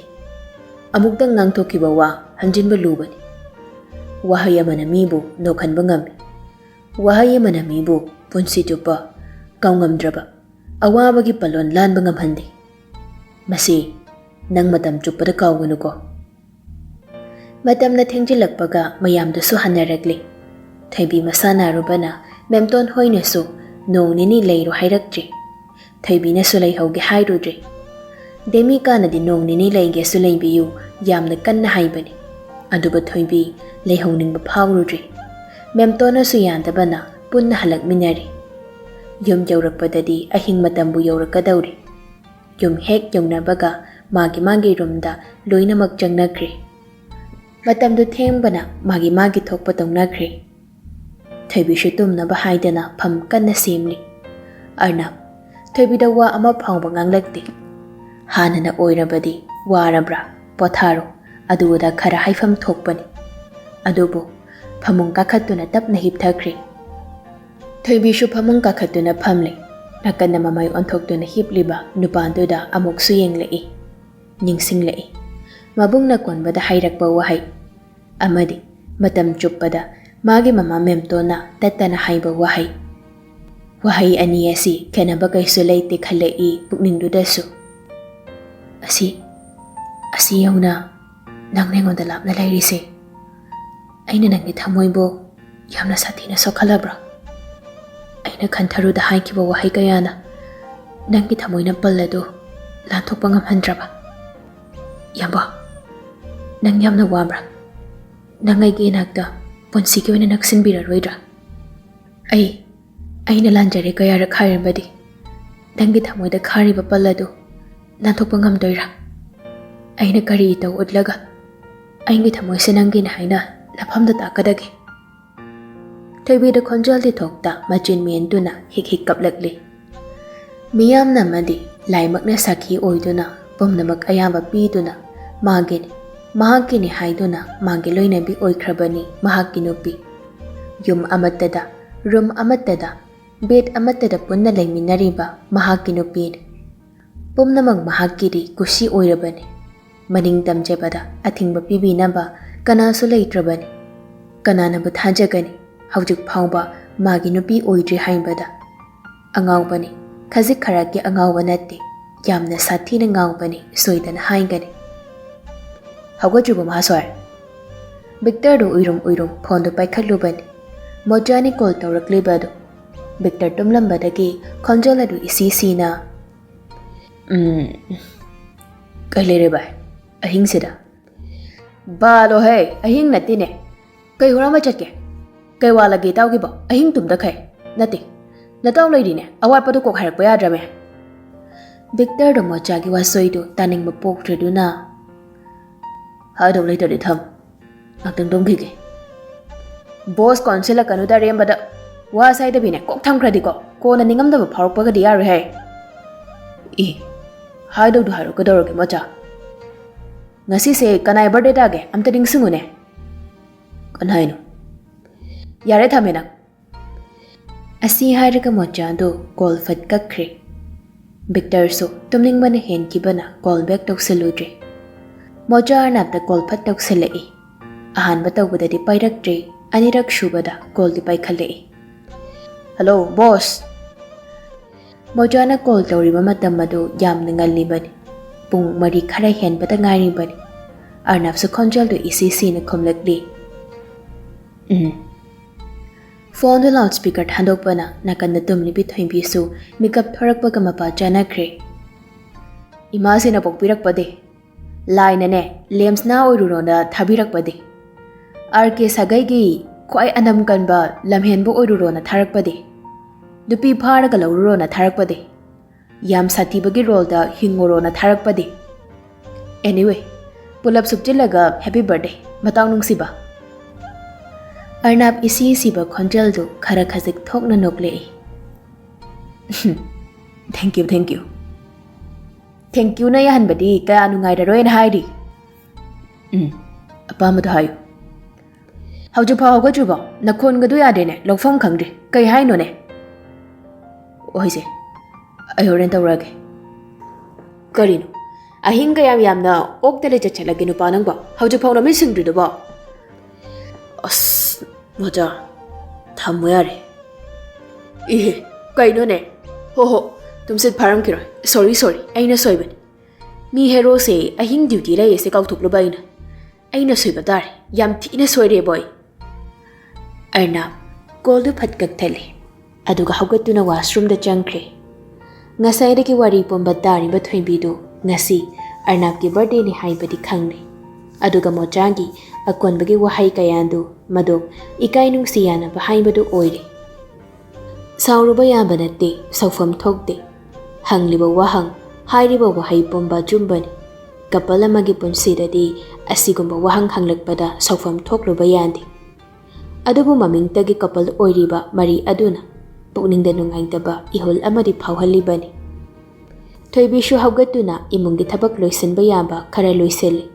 ꯑꯃꯨꯛꯇꯪ ꯉꯥꯡꯊꯣꯛꯈꯤꯕ ꯋꯥ ꯍꯟꯖꯤꯟꯕ ꯂꯨꯕꯅꯤ꯫ ꯋꯥꯍꯩ ꯑꯃꯅ ꯃꯤꯕꯨ ꯅꯣꯛꯍꯟꯕ ꯉꯝꯃꯤ꯫ ꯋꯥꯍꯩ ꯑꯃꯅ ꯃꯤꯕꯨ ꯄꯨꯟꯁꯤ ꯆꯨꯞꯄ ꯀꯥꯎꯉꯝꯗ꯭ꯔꯕ ꯑꯋꯥꯕꯒꯤ ꯄꯂꯣꯟ ꯂꯥꯟꯕ ꯉꯝꯍꯟꯗꯦ꯫ ꯃꯁꯤ ꯅꯪ ꯃꯇꯝ ꯆꯨꯞꯄꯗ ꯀꯥꯎꯒꯅꯨꯀꯣ꯫ ꯃꯇꯝꯅ ꯊꯦꯡꯖꯤꯜꯂꯛꯄꯒ ꯃꯌꯥꯝꯗꯨꯁꯨ ꯍꯟꯅꯔꯛꯂꯤ꯫ ꯊꯣꯏꯕꯤ ꯃꯁꯥ ꯅꯥꯔꯨꯕꯅ ꯃꯦꯝꯇꯣꯟ ꯍꯣꯏꯅꯁꯨ ꯅꯣꯡ ꯅꯤꯅꯤ ꯂꯩꯔꯣ ꯍꯥꯏꯔꯛꯇ꯭ꯔꯤ꯫ ꯊꯣꯏꯕꯤꯅꯁꯨ ꯂꯩꯍꯧꯒꯦ ꯍꯥꯏꯔꯨꯗ꯭ꯔꯤ꯫ ꯗꯦꯃꯤꯀꯥꯅꯗꯤ ꯅꯣꯡ ꯅꯤꯅꯤ ꯂꯩꯒꯦꯁꯨ ꯂꯩꯕꯤꯌꯨ ꯌꯥꯝꯅ ꯀꯟꯅ ꯍꯥꯏꯕꯅꯤ꯫ ꯑꯗꯨꯕꯨ ꯊꯣꯏꯕꯤ ꯂꯩꯍꯧꯅꯤꯡꯕ ꯐꯥꯎꯔꯨꯗ꯭ꯔꯤ꯫ ꯃꯦꯝꯇꯣꯟꯅꯁꯨ ꯌꯥꯗꯕꯅ ꯄꯨꯟꯅ ꯍꯜꯂꯛꯃꯤꯟꯅꯔꯤ꯫ ꯌꯨꯝ ꯌꯧꯔꯛꯄꯗꯗꯤ ꯑꯍꯤꯡ ꯃꯇꯝꯕꯨ ꯌꯧꯔꯛꯀꯗꯧꯔꯦ꯫ ꯌꯨꯝ ꯍꯦꯛ ꯌꯧꯅꯕꯒ ꯃꯥꯒꯤ ꯃꯥꯒꯤ ꯔꯨꯝꯗ ꯂꯣꯏꯅꯃꯛ ꯆꯪꯅꯈ꯭ꯔꯦ꯫ ꯃꯇꯝꯗꯨ ꯊꯦꯡꯕꯅ ꯃꯥꯒꯤ ꯃꯥꯒꯤ ꯊꯣꯛꯄ ꯇꯧꯅꯈ꯭ꯔꯦ꯫ ꯊꯣꯏꯕꯤꯁꯨ ꯇꯨꯝꯅꯕ ꯍꯥꯏꯗꯅ ꯐꯝ ꯀꯟꯅ ꯁꯦꯝꯂꯤ꯫ ꯑꯔꯅꯕ ꯊꯣꯏꯕꯤꯗ ꯋꯥ ꯑꯃ ꯐꯥꯎꯕ ꯉꯥꯡꯂꯛꯇꯦ꯫ ꯍꯥꯟꯅꯅ ꯑꯣꯏꯔꯕꯗꯤ "ꯋꯥꯔꯕ꯭ꯔꯥ? ꯄꯣꯊꯥꯔꯣ" ꯑꯗꯨ ꯑꯗꯥ ꯈꯔ ꯍꯥꯏꯐꯝ ꯊꯣꯛꯄꯅꯤ꯫ ꯑꯗꯨꯕꯨ ꯐꯃꯨꯡ ꯀꯥꯈꯠꯇꯨꯅ ꯇꯞꯅ ꯍꯤꯞꯊꯈ꯭ꯔꯦ꯫ ꯊꯣꯏꯕꯤꯁꯨ ꯐꯃꯨꯡ ꯀꯥꯈꯠꯇꯨꯅ ꯐꯝꯂꯦ꯫ ꯅꯥꯀꯟꯗ ꯃꯃꯥꯏ ꯑꯣꯟꯊꯣꯛꯇꯨꯅ ꯍꯤꯞꯂꯤꯕ ꯅꯨꯄꯥꯗꯨꯗ ꯑꯃꯨꯛꯁꯨ ꯌꯦꯡꯂꯛꯏ꯫ ꯅꯤꯡꯁꯤꯡꯂꯛꯏ꯫ ꯃꯕꯨꯡꯅ ꯀꯣꯟꯕꯗ ꯍꯥꯏꯔꯛꯄ ꯋꯥꯍꯩ ꯑꯃꯗꯤ ꯃꯇꯝ ꯆꯨꯞꯄꯗ ꯃꯥꯒꯤ ꯃꯃꯥ ꯃꯦꯝꯇꯣꯟꯅ ꯇꯠꯇꯅ ꯍꯥꯏꯕ ꯋꯥꯍꯩ꯫ ꯋꯥꯍꯩ ꯑꯅꯤ ꯑꯁꯤ ꯈꯦꯠꯅꯕ ꯀꯩꯁꯨ ꯂꯩꯇꯦ ꯈꯜꯂꯛꯏ ꯄꯨꯛꯅꯤꯡꯗꯨꯗꯁꯨ꯫ "ꯑꯁꯤ, ꯑꯁꯤ ꯌꯧꯅ ꯅꯪꯅ ꯑꯩꯉꯣꯟꯗ ꯂꯥꯞꯅ ꯂꯩꯔꯤꯁꯦ, ꯑꯩꯅ ꯅꯪꯒꯤ ꯊꯃꯣꯏꯕꯨ ꯌꯥꯝꯅ ꯁꯥꯊꯤꯅ ꯁꯣꯛꯍꯜꯂꯕ꯭ꯔꯥ? ꯑꯩꯅ ꯈꯟꯊꯔꯨꯗ ꯍꯥꯏꯈꯤꯕ ꯋꯥꯍꯩ ꯀꯌꯥꯅ ꯅꯪꯒꯤ ꯊꯃꯣꯏꯅ ꯄꯜ ꯑꯗꯨ ꯂꯥꯟꯊꯣꯛꯄ ꯉꯝꯍꯟꯗ꯭ꯔꯕ? ꯏꯌꯥꯝꯕ, ꯅꯪ ꯌꯥꯝꯅ ꯋꯥꯕ꯭ꯔꯥ? ꯅꯪ ꯑꯩꯒꯤ ꯏꯅꯥꯛꯇ ꯄꯨꯟꯁꯤꯒꯤ ꯑꯣꯏꯅ ꯅꯛꯁꯤꯟꯕꯤꯔꯔꯣꯏꯗ꯭ꯔꯥ? ꯑꯩ, ꯑꯩꯅ ꯂꯥꯟꯖꯔꯦ ꯀꯌꯥꯔꯛ ꯍꯥꯏꯔꯕꯗꯤ, ꯅꯪꯒꯤ ꯊꯃꯣꯏꯗ ꯈꯥꯔꯤꯕ ꯄꯜ ꯑꯗꯨ ꯅꯥꯟꯊꯣꯛꯄ ꯉꯝꯗꯣꯏꯔꯥ? ꯑꯩꯅ ꯀꯔꯤ ꯏꯇꯧ ꯎꯠꯂꯒ ꯑꯩꯒꯤ ꯊꯃꯣꯏꯁꯦ ꯅꯪꯒꯤꯅꯤ ꯍꯥꯏꯅ ꯅꯐꯝꯗ ꯇꯥꯛꯀꯗꯒꯦ?" ꯊꯣꯏꯕꯤꯗ ꯈꯣꯟꯖꯦꯜꯗꯤ ꯊꯣꯛꯇ ꯃꯆꯤꯟ ꯃꯦꯟꯗꯨꯅ ꯍꯤꯛ ꯍꯤꯛ ꯀꯞꯂꯛꯂꯤ꯫ ꯃꯤꯌꯥꯝꯅ ꯑꯃꯗꯤ ꯂꯥꯏꯃꯛꯅ ꯁꯥꯈꯤ ꯑꯣꯏꯗꯨꯅ ꯄꯨꯝꯅꯃꯛ ꯑꯌꯥꯕ ꯄꯤꯗꯨꯅ ꯃꯥꯒꯤꯅꯤ, ꯃꯍꯥꯛꯀꯤꯅꯤ ꯍꯥꯏꯗꯨꯅ ꯃꯥꯒꯤ ꯂꯣꯏꯅꯕꯤ ꯑꯣꯏꯈ꯭ꯔꯕꯅꯤ ꯃꯍꯥꯛꯀꯤ ꯅꯨꯄꯤ꯫ ꯌꯨꯝ ꯑꯃꯠꯇꯗ, ꯔꯨꯝ ꯑꯃꯠꯇꯗ, ꯕꯦꯗ ꯑꯃꯠꯇꯗ ꯄꯨꯟꯅ ꯂꯩꯃꯤꯟꯅꯔꯤꯕ ꯃꯍꯥꯛꯀꯤ ꯅꯨꯄꯤꯅꯤ꯫ ꯄꯨꯝꯅꯃꯛ ꯃꯍꯥꯛꯀꯤꯗꯤ ꯀꯨꯁꯤ ꯑꯣꯏꯔꯕꯅꯤ꯫ ꯃꯅꯤꯡ ꯇꯝꯖꯕꯗ ꯑꯊꯤꯡꯕ ꯄꯤꯕꯤꯅꯕ ꯀꯅꯥꯁꯨ ꯂꯩꯇ꯭ꯔꯕꯅꯤ꯫ ꯀꯅꯥꯅꯕꯨ ꯊꯥꯖꯒꯅꯤ ꯍꯧꯖꯤꯛ ꯐꯥꯎꯕ ꯃꯥꯒꯤ ꯅꯨꯄꯤ ꯑꯣꯏꯗ꯭ꯔꯤ ꯍꯥꯏꯕꯗ? ꯑꯉꯥꯎꯕꯅꯤ, ꯈꯖꯤꯛ ꯈꯔꯥꯛꯀꯤ ꯑꯉꯥꯎꯕ ꯅꯠꯇꯦ, ꯌꯥꯝꯅ ꯁꯥꯊꯤꯅ ꯉꯥꯎꯕꯅꯤ, ꯁꯣꯏꯗꯅ ꯍꯥꯏꯒꯅꯤ꯫ ꯍꯧꯒꯠꯇ꯭ꯔꯤꯕꯣ ꯃꯍꯥꯁꯣꯏ? ꯚꯤꯛꯇꯔꯗꯨ ꯎꯏꯔꯨꯝ ꯎꯏꯔꯨꯝ ꯐꯣꯟꯗꯨ ꯄꯥꯏꯈꯠꯂꯨꯕꯅꯤ꯫ ꯃꯣꯖꯥꯅꯤ ꯀꯣꯜ ꯇꯧꯔꯛꯂꯤꯕ ꯑꯗꯨ꯫ ꯚꯤꯛꯇꯔ ꯇꯨꯝꯂꯝꯕꯗꯒꯤ ꯈꯣꯟꯖꯦꯜ ꯑꯗꯨ ꯏꯁꯤ ꯁꯤꯅ, "ꯎꯝ, ꯀꯩ ꯂꯩꯔꯦ ꯚꯥꯏ ꯑꯍꯤꯡꯁꯤꯗ?" "ꯕꯥꯂꯣꯍꯦ, ꯑꯍꯤꯡ ꯅꯠꯇꯦꯅꯦ꯫ ꯀꯩ ꯍꯨꯔꯥꯟꯕ ꯆꯠꯀꯦ? ꯀꯩ ꯋꯥꯠꯂꯒꯦ ꯏꯇꯥꯎꯒꯤꯕꯣ? ꯑꯍꯤꯡ ꯇꯨꯝꯗꯈꯩ ꯅꯠꯇꯦ, ꯅꯇꯥꯎ ꯂꯩꯔꯤꯅꯦ, ꯑꯋꯥꯠꯄꯗꯣ ꯀꯣꯛ ꯍꯥꯏꯔꯛꯄ ꯌꯥꯗ꯭ꯔꯃꯦ? ꯕꯤꯛꯇꯔꯗꯣ ꯃꯣꯆꯥꯒꯤ ꯋꯥꯁꯣꯏꯗꯨ ꯇꯥꯅꯤꯡꯕ ꯄꯣꯛꯇ꯭ꯔꯗꯨꯅ, ꯍꯥꯏꯗꯧ ꯂꯩꯇ꯭ꯔꯗꯤ ꯊꯝ, ꯉꯥꯛꯇꯪ ꯇꯨꯝꯈꯤꯒꯦ꯫ ꯕꯣꯁ ꯀꯣꯟꯁꯤꯜꯂꯛꯀꯅꯨꯗ ꯑꯔꯦꯝꯕꯗ꯫ ꯋꯥ ꯁꯥꯏꯗꯕꯤꯅꯦ ꯀꯣꯛ ꯊꯝꯈ꯭ꯔꯗꯤꯀꯣ, ꯀꯣꯟꯅ ꯅꯤꯡꯉꯝꯗꯕ ꯐꯥꯎꯔꯛꯄꯒꯗꯤ ꯌꯥꯔꯣꯏ ꯍꯥꯏ꯫ ꯏ, ꯍꯥꯏꯗꯧꯗꯣ ꯍꯥꯏꯔꯣ, ꯀꯩꯗꯧꯔꯒꯦ ꯃꯣꯆꯥ? ꯉꯁꯤꯁꯦ ꯀꯅꯥꯏ ꯕꯥꯔꯗꯦ ꯇꯥꯒꯦ? ꯑꯝꯇ ꯅꯤꯡꯁꯤꯡꯉꯨꯅꯦ꯫ ꯀꯅꯥꯏꯅꯣ? ꯌꯥꯔꯦ, ꯊꯝꯃꯦ ꯅꯪ꯫ ꯑꯁꯤ ꯍꯥꯏꯔꯒ ꯃꯣꯆꯥꯗꯨ ꯀꯣꯜ ꯐꯠ ꯀꯛꯈ꯭ꯔꯦ꯫ ꯕꯤꯛꯇꯔꯁꯨ ꯇꯨꯝꯅꯤꯡꯕꯅ ꯍꯦꯟꯈꯤꯕꯅ ꯀꯣꯜ ꯕꯦꯛ ꯇꯧꯁꯜꯂꯨꯗ꯭ꯔꯦ꯫ ꯃꯣꯆꯥ ꯑꯔꯅꯥꯞꯇ ꯀꯣꯜ ꯐꯠ ꯇꯧꯁꯜꯂꯛꯏ꯫ ꯑꯍꯥꯟꯕ ꯇꯧꯕꯗꯗꯤ ꯄꯥꯏꯔꯛꯇ꯭ꯔꯦ, ꯑꯅꯤꯔꯛ ꯁꯨꯕꯗ ꯀꯣꯜꯗꯤ ꯄꯥꯏꯈꯠꯂꯛꯏ꯫ "ꯍꯜꯂꯣ, ꯕꯣꯁ!" ꯃꯣꯆꯥꯅ ꯀꯣꯜ ꯇꯧꯔꯤꯕ ꯃꯇꯝ ꯑꯗꯨ ꯌꯥꯝꯅ ꯉꯜꯂꯤꯕꯅꯤ꯫ ꯄꯨꯡ ꯃꯔꯤ ꯈꯔ ꯍꯦꯟꯕꯗ ꯉꯥꯏꯔꯤꯕꯅꯤ꯫ ꯑꯔꯅꯥꯞꯁꯨ ꯈꯣꯟꯖꯦꯜꯗꯨ ꯏꯁꯤ ꯁꯤꯅ ꯈꯨꯝꯂꯛꯂꯤ꯫ "ꯎꯝ꯫" ꯐꯣꯟꯗꯨ ꯂꯥꯎꯠ ꯁ꯭ꯄꯤꯀꯔ ꯊꯥꯗꯣꯛꯄꯅ ꯅꯥꯀꯟꯗ ꯇꯨꯝꯂꯤꯕꯤ ꯊꯣꯏꯕꯤꯁꯨ ꯃꯤꯀꯞ ꯊꯣꯔꯛꯄꯒ ꯃꯄꯥ ꯆꯥꯅꯈ꯭ꯔꯦ꯫ "ꯏꯃꯥꯁꯤꯅ ꯄꯣꯛꯄꯤꯔꯛꯄꯗꯤ, ꯂꯥꯏꯅꯅꯦ ꯂꯦꯝꯁꯅꯥ ꯑꯣꯏꯔꯨꯔꯣꯅ ꯊꯥꯕꯤꯔꯛꯄꯗꯤ, ꯑꯥꯔ ꯀꯦ ꯁꯥꯒꯩꯒꯤ ꯈ꯭ꯋꯥꯏ ꯑꯅꯝ ꯀꯟꯕ ꯂꯝꯍꯦꯟꯕ ꯑꯣꯏꯔꯨꯔꯣꯅ ꯊꯥꯔꯛꯄꯗꯤ, ꯅꯨꯄꯤ ꯐꯥꯔꯒ ꯂꯧꯔꯨꯔꯣꯅ ꯊꯥꯔꯛꯄꯗꯤ, ꯌꯥꯝ ꯁꯥꯊꯤꯕꯒꯤ ꯔꯣꯜꯗ ꯍꯤꯡꯉꯨꯔꯣꯅ ꯊꯥꯔꯛꯄꯗꯤ꯫ ꯑꯦꯅꯤꯋꯦ, ꯄꯨꯂꯞ ꯁꯨꯞꯆꯤꯜꯂꯒ ꯍꯦꯄꯤ ꯕꯥꯔꯗꯦ, ꯃꯇꯥꯎ ꯅꯨꯡꯁꯤꯕ꯫" ꯑꯔꯅꯥꯞ ꯏꯁꯤ ꯁꯤꯕ ꯈꯣꯟꯖꯦꯜꯗꯨ ꯈꯔ ꯈꯖꯤꯛ ꯊꯣꯛꯅ ꯅꯣꯛꯂꯛꯏ꯫ "Thank you, thank you. ꯊꯦꯡꯀ꯭ꯌꯨꯅ ꯌꯥꯍꯟꯕꯗꯤ ꯀꯌꯥ ꯅꯨꯡꯉꯥꯏꯔꯔꯣꯏꯅ ꯍꯥꯏꯔꯤ꯫" "ꯎꯝ, ꯑꯄꯥꯝꯕꯗꯣ ꯍꯥꯏꯌꯨ꯫" "ꯍꯧꯖꯤꯛꯐꯥꯎ ꯍꯧꯒꯠꯇ꯭ꯔꯤꯕꯣ? ꯅꯈꯣꯟꯒꯗꯨ ꯌꯥꯗꯦꯅꯦ, ꯂꯧꯐꯝ ꯈꯪꯗ꯭ꯔꯦ꯫ ꯀꯩ ꯍꯥꯏꯅꯣꯅꯦ?" "ꯍꯣꯏꯁꯦ, ꯑꯩ ꯍꯣꯔꯦꯟ ꯇꯧꯔꯛꯑꯒꯦ꯫" "ꯀꯔꯤꯅꯣ? ꯑꯍꯤꯡ ꯀꯌꯥꯝ ꯌꯥꯝꯅ ꯑꯣꯛꯇ ꯂꯩ ꯆꯠꯁꯜꯂꯒꯦ ꯅꯨꯄꯥ ꯅꯪꯕꯣ? ꯍꯧꯖꯤꯛꯐꯥꯎ ꯅꯃꯤꯠ ꯁꯤꯡꯗ꯭ꯔꯤꯗꯨꯕꯣ?" "ꯑꯁ, ꯃꯣꯆꯥ, ꯊꯝꯃꯣ ꯌꯥꯔꯦ꯫" "ꯏꯍꯦ, ꯀꯩꯅꯣꯅꯦ? ꯍꯣ ꯍꯣ, ꯇꯨꯝꯁꯤꯠ ꯐꯥꯔꯝꯈꯤꯔꯣꯏ꯫ ꯁꯣꯔꯤ, ꯁꯣꯔꯤ, ꯑꯩꯅ ꯁꯣꯏꯕꯅꯤ꯫ ꯃꯤ ꯍꯦꯔꯣꯁꯦ ꯑꯍꯤꯡ ꯗ꯭ꯌꯨꯇꯤ ꯂꯩꯌꯦꯁꯦ ꯀꯥꯎꯊꯣꯛꯂꯨꯕ ꯑꯩꯅ꯫ ꯑꯩꯅ ꯁꯣꯏꯕ ꯇꯥꯔꯦ꯫ ꯌꯥꯝ ꯊꯤꯅ ꯁꯣꯏꯔꯦꯕꯣ ꯑꯩ꯫" ꯑꯔꯅꯥꯞ ꯀꯣꯜꯗꯨ ꯐꯠ ꯀꯛꯊꯠꯂꯦ, ꯑꯗꯨꯒ ꯍꯧꯒꯠꯇꯨꯅ ꯋꯥꯁꯔꯨꯝꯗ ꯆꯪꯈ꯭ꯔꯦ꯫ ꯉꯁꯥꯏꯗꯒꯤ ꯋꯥꯔꯤ ꯄꯨꯝꯕ ꯇꯥꯔꯤꯕ ꯊꯣꯏꯕꯤꯗꯨ ꯉꯁꯤ ꯑꯔꯅꯥꯞꯀꯤ ꯕꯥꯔꯗꯦꯅꯤ ꯍꯥꯏꯕꯗꯤ ꯈꯪꯂꯦ꯫ ꯑꯗꯨꯒ ꯃꯣꯆꯥꯒꯤ ꯑꯀꯣꯟꯕꯒꯤ ꯋꯥꯍꯩ ꯀꯌꯥꯗꯨ ꯃꯗꯨ ꯏꯀꯥꯏ ꯅꯨꯡꯁꯤ ꯌꯥꯅꯕ ꯍꯥꯏꯕꯗꯨ ꯑꯣꯏꯔꯦ꯫ ꯁꯥꯎꯔꯨꯕ ꯌꯥꯕ ꯅꯠꯇꯦ, ꯁꯥꯎꯐꯝ ꯊꯣꯛꯇꯦ꯫ ꯍꯪꯂꯤꯕ ꯋꯥꯍꯪ, ꯍꯥꯏꯔꯤꯕ ꯋꯥꯍꯩ ꯄꯨꯝꯕ ꯑꯆꯨꯝꯕꯅꯤ꯫ ꯀꯄꯜ ꯑꯃꯒꯤ ꯄꯨꯟꯁꯤꯗꯗꯤ ꯑꯁꯤꯒꯨꯝꯕ ꯋꯥꯍꯪ ꯍꯪꯂꯛꯄꯗ ꯁꯥꯎꯐꯝ ꯊꯣꯛꯂꯨꯕ ꯌꯥꯗꯦ꯫ ꯑꯗꯨꯕꯨ ꯃꯃꯤꯡꯇꯒꯤ ꯀꯄꯜ ꯑꯣꯏꯔꯤꯕ ꯃꯔꯤ ꯑꯗꯨꯅ ꯄꯨꯛꯅꯤꯡꯗ ꯅꯨꯡꯉꯥꯏꯇꯕ ꯏꯍꯨꯜ ꯑꯃꯗꯤ ꯐꯥꯎꯍꯜꯂꯤꯕꯅꯤ꯫ ꯊꯣꯏꯕꯤꯁꯨ ꯍꯧꯒꯠꯇꯨꯅ ꯏꯃꯨꯡꯒꯤ ꯊꯕꯛ ꯂꯣꯏꯁꯤꯟꯕ ꯌꯥꯕ ꯈꯔ ꯂꯣꯏꯁꯤꯜꯂꯤ꯫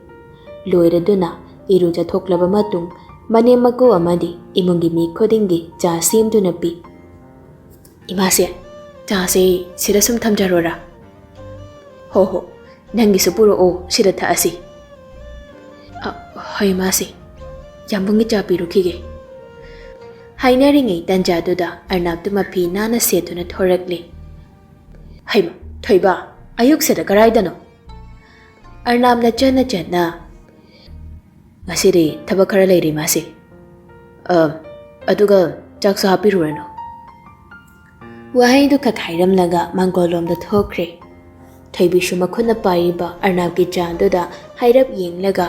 ꯂꯣꯏꯔꯗꯨꯅ ꯏꯔꯨꯖꯊꯣꯛꯂꯕ ꯃꯇꯨꯡ ꯃꯅꯦꯝ ꯃꯀꯨ ꯑꯃꯗꯤ ꯏꯃꯨꯡꯒꯤ ꯃꯤ ꯈꯨꯗꯤꯡꯒꯤ ꯆꯥ ꯁꯦꯝꯗꯨꯅ ꯄꯤ꯫ "ꯏꯃꯥꯁꯦ, ꯆꯥꯁꯦ ꯁꯤꯗ ꯁꯨꯝ ꯊꯝꯖꯔꯣꯔꯥ?" "ꯍꯣ ꯍꯣ, ꯅꯪꯒꯤꯁꯨ ꯄꯨꯔꯛꯑꯣ, ꯁꯤꯗ ꯊꯛꯑꯁꯤ꯫" "ꯑ, ꯍꯣꯏ ꯏꯃꯥꯁꯦ, ꯌꯥꯝꯕꯨꯡꯒꯤ ꯆꯥ ꯄꯤꯔꯨꯈꯤꯒꯦ꯫" ꯍꯥꯏꯅꯔꯤꯉꯩ ꯇꯟꯖꯥꯗꯨꯗ ꯑꯔꯅꯥꯞꯇꯨ ꯃꯐꯤ ꯅꯥꯟꯅ ꯁꯦꯠꯇꯨꯅ ꯊꯣꯔꯛꯂꯤ꯫ "ꯍꯩꯃ, ꯊꯣꯏꯕ, ꯑꯌꯨꯛꯁꯤꯗ ꯀꯔꯥꯏꯗꯅꯣ?" ꯑꯔꯅꯥꯞꯅ ꯆꯠꯅ ꯆꯠꯅ, "ꯉꯁꯤꯗꯤ ꯊꯕꯛ ꯈꯔ ꯂꯩꯔꯤ ꯃꯥꯁꯦ꯫ ꯑ, ꯑꯗꯨꯒ ꯆꯥꯛꯁꯨ ꯍꯥꯞꯄꯤꯔꯨꯔꯅꯨ꯫" ꯋꯥꯍꯩꯗꯨ ꯈꯛ ꯍꯥꯏꯔꯝꯂꯒ ꯃꯥꯡꯒꯣꯜꯂꯣꯝꯗ ꯊꯣꯛꯈ꯭ꯔꯦ꯫ ꯊꯣꯏꯕꯤꯁꯨ ꯃꯈꯨꯠꯅ ꯄꯥꯏꯔꯤꯕ ꯑꯔꯅꯥꯞꯀꯤ ꯆꯥꯗꯨꯗ ꯍꯥꯏꯔꯞ ꯌꯦꯡꯂꯒ